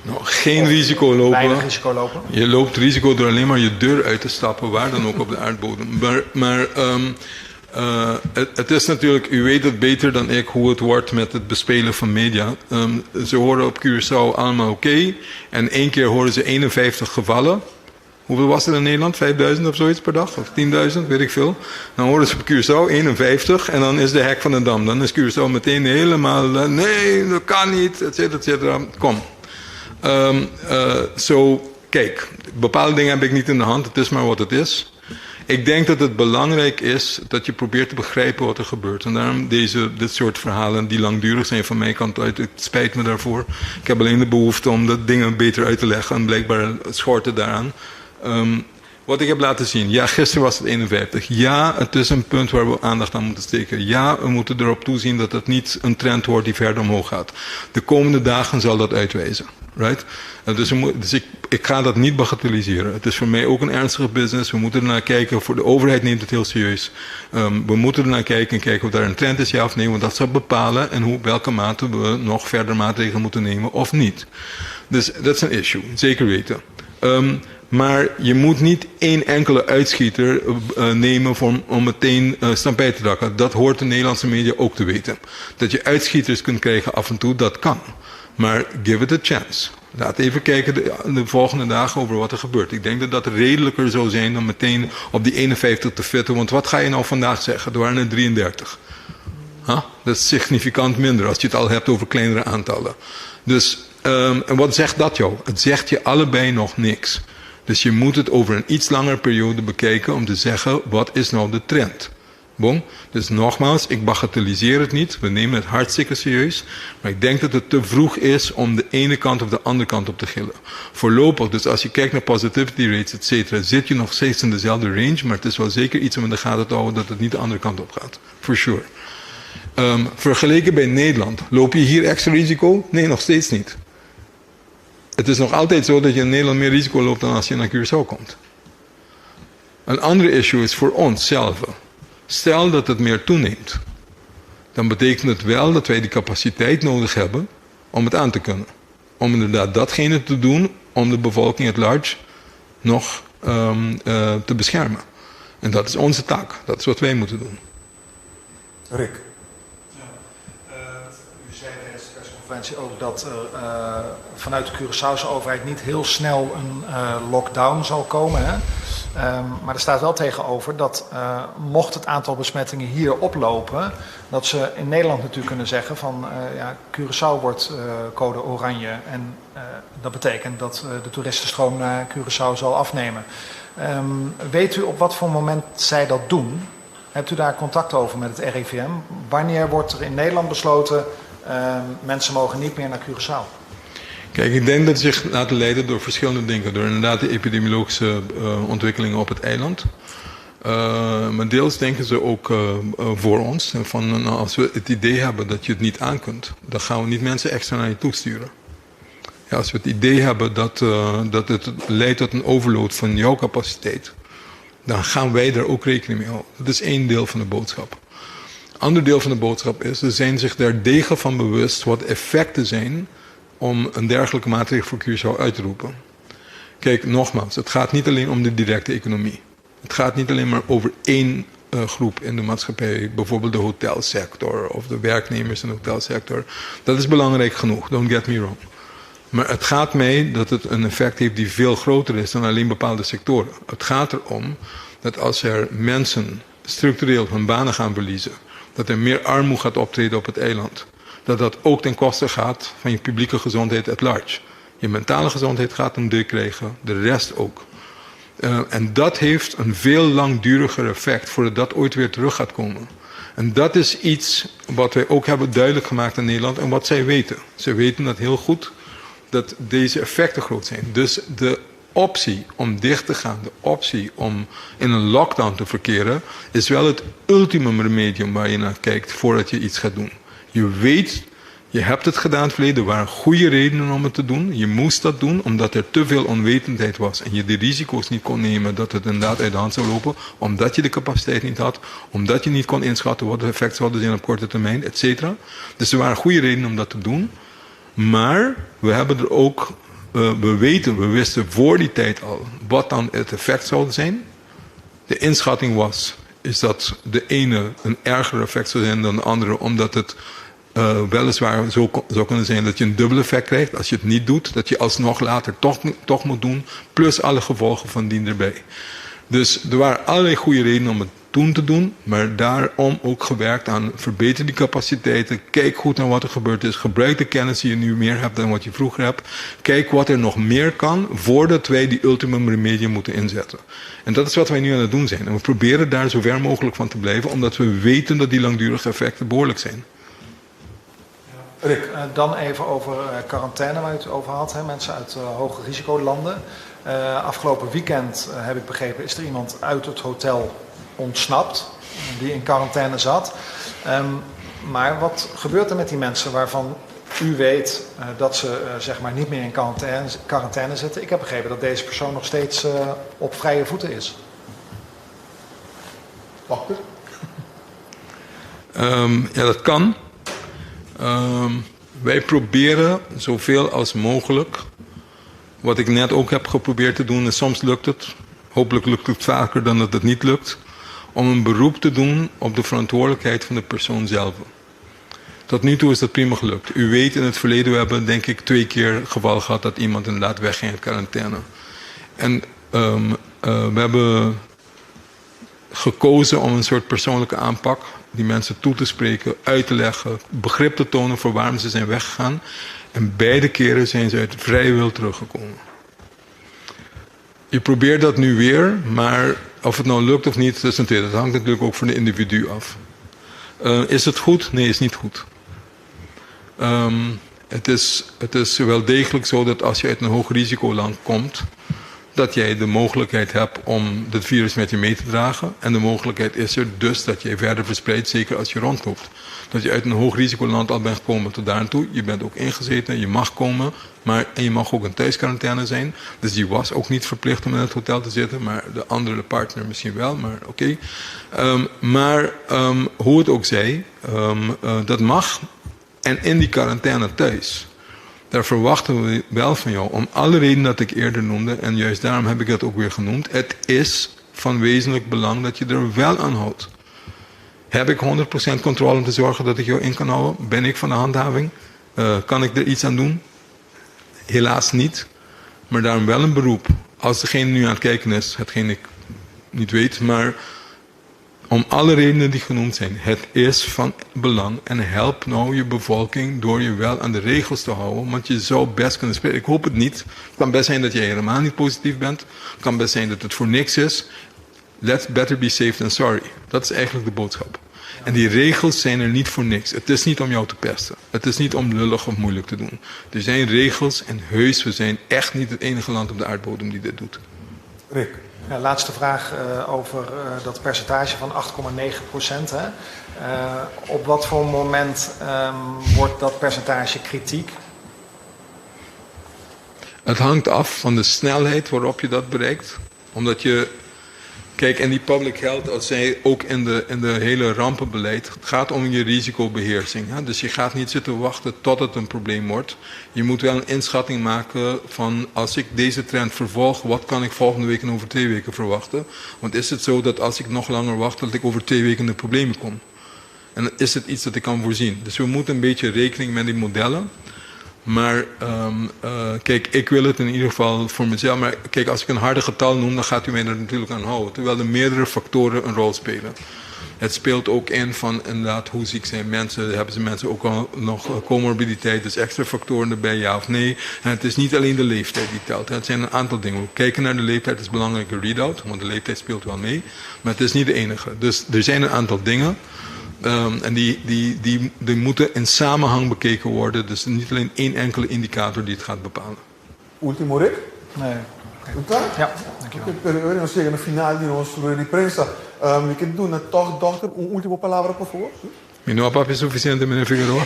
No, geen risico lopen. Weinig risico lopen. Je loopt risico door alleen maar je deur uit te stappen, waar dan ook op de aardbodem. Maar, maar um, Het is natuurlijk, u weet het beter dan ik hoe het wordt met het bespelen van media. Ze horen op Curaçao allemaal oké. Okay, en één keer horen ze 51 gevallen. Hoeveel was het in Nederland? 5000 of zoiets per dag? Of 10.000, weet ik veel. Dan horen ze op Curaçao 51 en dan is de hek van de dam. Dan is Curaçao meteen helemaal, nee, dat kan niet, et cetera, et cetera. Kom. Zo, kijk, bepaalde dingen heb ik niet in de hand. Het is maar wat het is. Ik denk dat het belangrijk is dat je probeert te begrijpen wat er gebeurt. En daarom dit soort verhalen die langdurig zijn van mijn kant uit. Het spijt me daarvoor. Ik heb alleen de behoefte om dat dingen beter uit te leggen. En blijkbaar schort het daaraan. Wat ik heb laten zien. Ja, gisteren was het 51. Ja, het is een punt waar we aandacht aan moeten steken. Ja, we moeten erop toezien dat het niet een trend wordt die verder omhoog gaat. De komende dagen zal dat uitwijzen. Right? Dus ik ga dat niet bagatelliseren. Het is voor mij ook een ernstige business. We moeten ernaar kijken. Voor de overheid neemt het heel serieus. We moeten ernaar kijken en kijken of daar een trend is, ja of nee. Want dat zal bepalen in welke mate we nog verder maatregelen moeten nemen of niet. Dus dat is een issue, zeker weten. Maar je moet niet één enkele uitschieter nemen om meteen stampij te rakken. Dat hoort de Nederlandse media ook te weten. Dat je uitschieters kunt krijgen af en toe, dat kan. Maar give it a chance. Laat even kijken de volgende dagen over wat er gebeurt. Ik denk dat dat redelijker zou zijn dan meteen op die 51 te fitten. Want wat ga je nou vandaag zeggen? Er waren er 33. Huh? Dat is significant minder als je het al hebt over kleinere aantallen. Dus, en wat zegt dat jou? Het zegt je allebei nog niks. Dus je moet het over een iets langere periode bekijken om te zeggen, wat is nou de trend? Bon? Dus nogmaals, ik bagatelliseer het niet. We nemen het hartstikke serieus. Maar ik denk dat het te vroeg is om de ene kant of de andere kant op te gillen. Voorlopig, dus als je kijkt naar positivity rates, et cetera, zit je nog steeds in dezelfde range. Maar het is wel zeker iets om in de gaten te houden dat het niet de andere kant op gaat. For sure. Vergeleken bij Nederland, loop je hier extra risico? Nee, nog steeds niet. Het is nog altijd zo dat je in Nederland meer risico loopt dan als je naar Curaçao komt. Een andere issue is voor ons zelf. Stel dat het meer toeneemt. Dan betekent het wel dat wij die capaciteit nodig hebben om het aan te kunnen. Om inderdaad datgene te doen om de bevolking at large nog te beschermen. En dat is onze taak. Dat is wat wij moeten doen. Rick. Ja. U zei tijdens de persconferentie ook dat er vanuit de Curaçaose overheid niet heel snel een lockdown zal komen. Hè? Maar er staat wel tegenover dat mocht het aantal besmettingen hier oplopen, dat ze in Nederland natuurlijk kunnen zeggen van ja, Curaçao wordt code oranje. En dat betekent dat de toeristenstroom naar Curaçao zal afnemen. Weet u op wat voor moment zij dat doen? Hebt u daar contact over met het RIVM? Wanneer wordt er in Nederland besloten, mensen mogen niet meer naar Curaçao? Kijk, ik denk dat ze zich laten leiden door verschillende dingen. Door inderdaad de epidemiologische ontwikkelingen op het eiland. Maar deels denken ze ook voor ons. Van, nou, als we het idee hebben dat je het niet aan kunt, dan gaan we niet mensen extra naar je toe sturen. Ja, als we het idee hebben dat het leidt tot een overload van jouw capaciteit, dan gaan wij daar ook rekening mee houden. Dat is één deel van de boodschap. Ander deel van de boodschap is, ze zijn zich daar degelijk van bewust wat effecten zijn om een dergelijke maatregel voor Curaçao uit te roepen. Kijk, nogmaals, het gaat niet alleen om de directe economie. Het gaat niet alleen maar over één groep in de maatschappij, bijvoorbeeld de hotelsector of de werknemers in de hotelsector. Dat is belangrijk genoeg, don't get me wrong. Maar het gaat mij dat het een effect heeft die veel groter is dan alleen bepaalde sectoren. Het gaat erom dat als er mensen structureel hun banen gaan verliezen, dat er meer armoede gaat optreden op het eiland, dat dat ook ten koste gaat van je publieke gezondheid at large. Je mentale gezondheid gaat een deuk krijgen, de rest ook. En dat heeft een veel langduriger effect voordat dat ooit weer terug gaat komen. En dat is iets wat wij ook hebben duidelijk gemaakt in Nederland en wat zij weten. Ze weten dat heel goed, dat deze effecten groot zijn. Dus de optie om dicht te gaan, de optie om in een lockdown te verkeren, is wel het ultimum remedium waar je naar kijkt voordat je iets gaat doen. Je weet, je hebt het gedaan in het verleden, er waren goede redenen om het te doen. Je moest dat doen omdat er te veel onwetendheid was en je de risico's niet kon nemen dat het inderdaad uit de hand zou lopen, omdat je de capaciteit niet had, omdat je niet kon inschatten wat de effecten zouden zijn op korte termijn, et cetera. Dus er waren goede redenen om dat te doen. Maar we hebben er ook, we weten, we wisten voor die tijd al wat dan het effect zou zijn. De inschatting was is dat de ene een erger effect zou zijn dan de andere, omdat het uh, weliswaar zo zou kunnen zijn dat je een dubbel effect krijgt als je het niet doet, dat je alsnog later toch, toch moet doen, plus alle gevolgen van dien erbij. Dus er waren allerlei goede redenen om het toen te doen, maar daarom ook gewerkt aan verbeter die capaciteiten. Kijk goed naar wat er gebeurd is. Gebruik de kennis die je nu meer hebt dan wat je vroeger hebt. Kijk wat er nog meer kan voordat wij die ultimum remedium moeten inzetten. En dat is wat wij nu aan het doen zijn. En we proberen daar zo ver mogelijk van te blijven, omdat we weten dat die langdurige effecten behoorlijk zijn. Rick. Eh, dan even over eh, quarantaine waar u het over had. Hè? Mensen uit uh, hoge risicolanden. Uh, afgelopen weekend, heb ik begrepen, is er iemand uit het hotel ontsnapt, die in quarantaine zat. Um, maar wat gebeurt er met die mensen waarvan u weet uh, dat ze uh, zeg maar niet meer in quarantaine, quarantaine zitten? Ik heb begrepen dat deze persoon nog steeds uh, op vrije voeten is. Dokter? Um, ja, dat kan. Um, wij proberen zoveel als mogelijk. Wat ik net ook heb geprobeerd te doen, en soms lukt het. Hopelijk lukt het vaker dan dat het niet lukt om een beroep te doen op de verantwoordelijkheid van de persoon zelf. Tot nu toe is dat prima gelukt. U weet, in het verleden we hebben denk ik twee keer het geval gehad dat iemand inderdaad wegging uit quarantaine. En um, uh, we hebben gekozen om een soort persoonlijke aanpak, die mensen toe te spreken, uit te leggen, begrip te tonen voor waarom ze zijn weggegaan. En beide keren zijn ze uit vrije wil teruggekomen. Je probeert dat nu weer, maar of het nou lukt of niet, dat is natuurlijk, dat hangt natuurlijk ook van de individu af. Uh, is het goed? Nee, is niet goed. Um, het, is, het is wel degelijk zo dat als je uit een hoog risicoland komt, dat jij de mogelijkheid hebt om het virus met je mee te dragen. En de mogelijkheid is er dus dat jij verder verspreidt, zeker als je rondloopt. Dat je uit een hoog risicoland al bent gekomen tot daar en toe. Je bent ook ingezeten, je mag komen, maar, en je mag ook in thuisquarantaine zijn. Dus die was ook niet verplicht om in het hotel te zitten, maar de andere partner misschien wel, maar oké. Okay. Um, maar um, hoe het ook zij, um, uh, dat mag. En in die quarantaine thuis. Daar verwachten we wel van jou. Om alle redenen dat ik eerder noemde, en juist daarom heb ik dat ook weer genoemd. Het is van wezenlijk belang dat je er wel aan houdt. Heb ik 100% controle om te zorgen dat ik jou in kan houden? Ben ik van de handhaving? Uh, kan ik er iets aan doen? Helaas niet. Maar daarom wel een beroep. Als degene nu aan het kijken is, hetgeen ik niet weet, maar om alle redenen die genoemd zijn. Het is van belang en help nou je bevolking door je wel aan de regels te houden. Want je zou best kunnen spreken. Ik hoop het niet. Het kan best zijn dat jij helemaal niet positief bent. Het kan best zijn dat het voor niks is. Let's better be safe than sorry. Dat is eigenlijk de boodschap. En die regels zijn er niet voor niks. Het is niet om jou te pesten. Het is niet om lullig of moeilijk te doen. Er zijn regels en heus, we zijn echt niet het enige land op de aardbodem die dit doet. Rick. Ja, laatste vraag uh, over uh, dat percentage van 8,9 procent. Uh, op wat voor moment um, wordt dat percentage kritiek? Het hangt af van de snelheid waarop je dat bereikt. Omdat je Kijk, en die public health, als zij ook in de, in de hele rampenbeleid, het gaat om je risicobeheersing. Hè? Dus je gaat niet zitten wachten tot het een probleem wordt. Je moet wel een inschatting maken van als ik deze trend vervolg, wat kan ik volgende week en over twee weken verwachten? Want is het zo dat als ik nog langer wacht, dat ik over twee weken in de problemen kom? En is het iets dat ik kan voorzien? Dus we moeten een beetje rekening met die modellen. Maar um, uh, kijk, ik wil het in ieder geval voor mezelf. Maar kijk, als ik een harde getal noem, dan gaat u mij er natuurlijk aan houden. Terwijl er meerdere factoren een rol spelen. Het speelt ook in van inderdaad, hoe ziek zijn mensen? Hebben ze mensen ook al nog comorbiditeit, dus extra factoren erbij, ja of nee? En het is niet alleen de leeftijd die telt. Het zijn een aantal dingen. We kijken naar de leeftijd, is een belangrijke readout, want de leeftijd speelt wel mee. Maar het is niet de enige. Dus er zijn een aantal dingen. Um, en die, die, die, die moeten in samenhang bekeken worden. Dus niet alleen één enkele indicator die het gaat bepalen. Ultimo, Rick? Nee. Okay. Ja, dankjewel. Pero nos yega na final di nos rueda di prensa. Um, mi ke duna toch dokter un ultimo palabra, por favor. Mi no a papia suficiente, meneer Figueroa.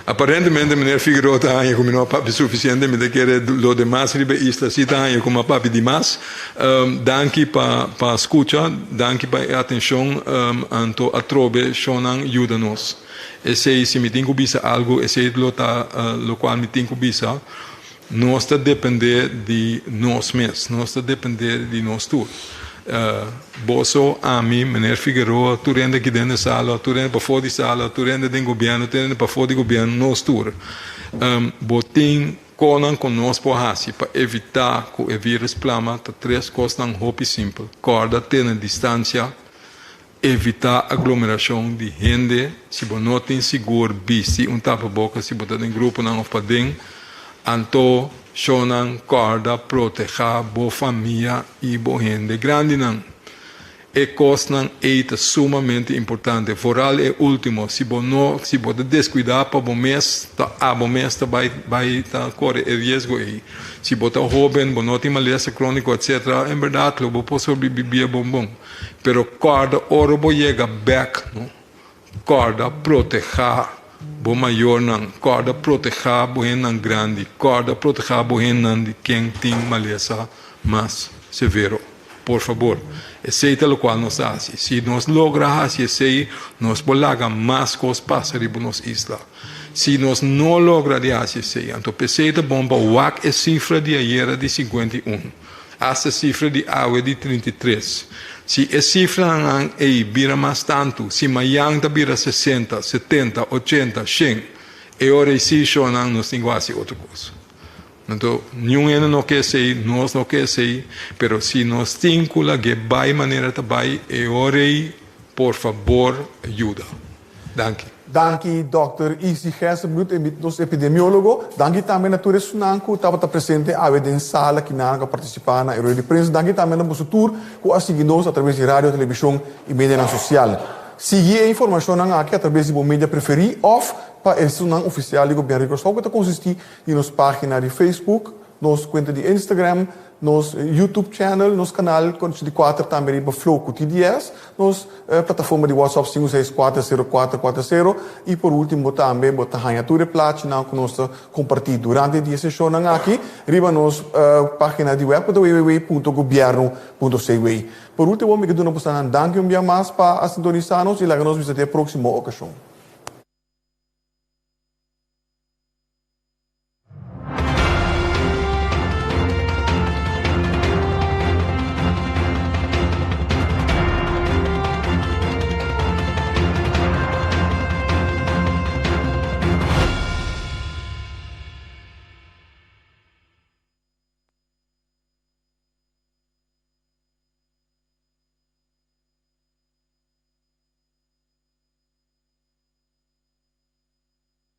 Aparentemente meneer Figueroa ta haña ku mi no a papia suficiente, mi ta kere lo demas riba e isla si ta haña ku mi a papia dimas. Um, danki pa pa skucha, danki pa e atenshon, um, anto atrobe shownan yuda nos. Esei si mi tin ku bisa algu, esei lo ta uh, lokual mi tin ku bisa. Nos ta depende di nos mes, nos ta depende di nos tur. Boso, ami, meneer Figueroa, tur hende aki den e sala, tur hende pafó di sala, tur hende den gobièrnu, tur hende pafó di gobièrnu, nos tur. Bo tin konan ku nos por hasi pa evitá ku e vírùs plama ta tres kosnan hopi simpel, kòrda tene distansia, evitá aglomerashon di hende, si bo no tin sigur bisti un tapaboka si bo ta den gruponan òf paden, anto shownan kòrda protehá bo famia i bo hende grandinan. E kosnan ei ta sumamente importante, vooral e último. Si bo no, si bo ta deskuidá pa bo mes, ta abo mes ta bai bai ta kore e riesgo ei. Si bo ta hóben, bo no tin malesa króniko etcetera, en bèrdat lo bo por sobribibí bon bon. Pero kòrda ora bo yega bèk, no, kòrda protehá bo mayornan, kòrda protehá bo hendenan grandi, kòrda protehá bo hendenan di ken tin malesa mas severo. Por fabor, esei ta lokual nos ta hasi. Si nos logra hasi esei, nos por laga mas kos pasa riba nos isla. Si nos no logra di hasi esei, anto p'esei ta bon pa wak e sifra di ayera di 51, hasta e sifra di awe di 33. Si e sifranan ei bira mas tantu, si mayan ta bira 60, 70, 80, 100, e ora ei si shownan nos tin ku hasi otro kos. Anto, niun hende no ke esei, nos no ke esei, pero si nos tin ku lag'é bai manera ta bai, e ora ei, por fabor, yuda. Danki. Danki Dòkter Izzy Gerstenbluth, nos epidemiólogo. Danki tambe na tur esunnan ku tabata presente awe den sala kinan ku a partisipá na e rueda di prensa. Danki tambe na boso tur ku a sigui nos atraves di radio, televishon i medianan sosial. Sigui e informashonnan aki atraves di bo media preferí òf pa esunnan ofisial di Gobièrnu di Kòrsou ku ta konsistí di nos página di Facebook, nos kuenta di Instagram, nos YouTube channel, nos kanal di kuater tambe riba Flow ku TDS, nos plataforma di WhatsApp 5640440 i por último tambe bo ta haña tur e plachinan ku nos ta kompartí durante di e seshonnan aki riba nos página di web ku ta www.gobierno.cw. Por último mi ke duna bosanan danki un bia mas pa a sintonisá nos i laga nos bisa te e próksimo okashon.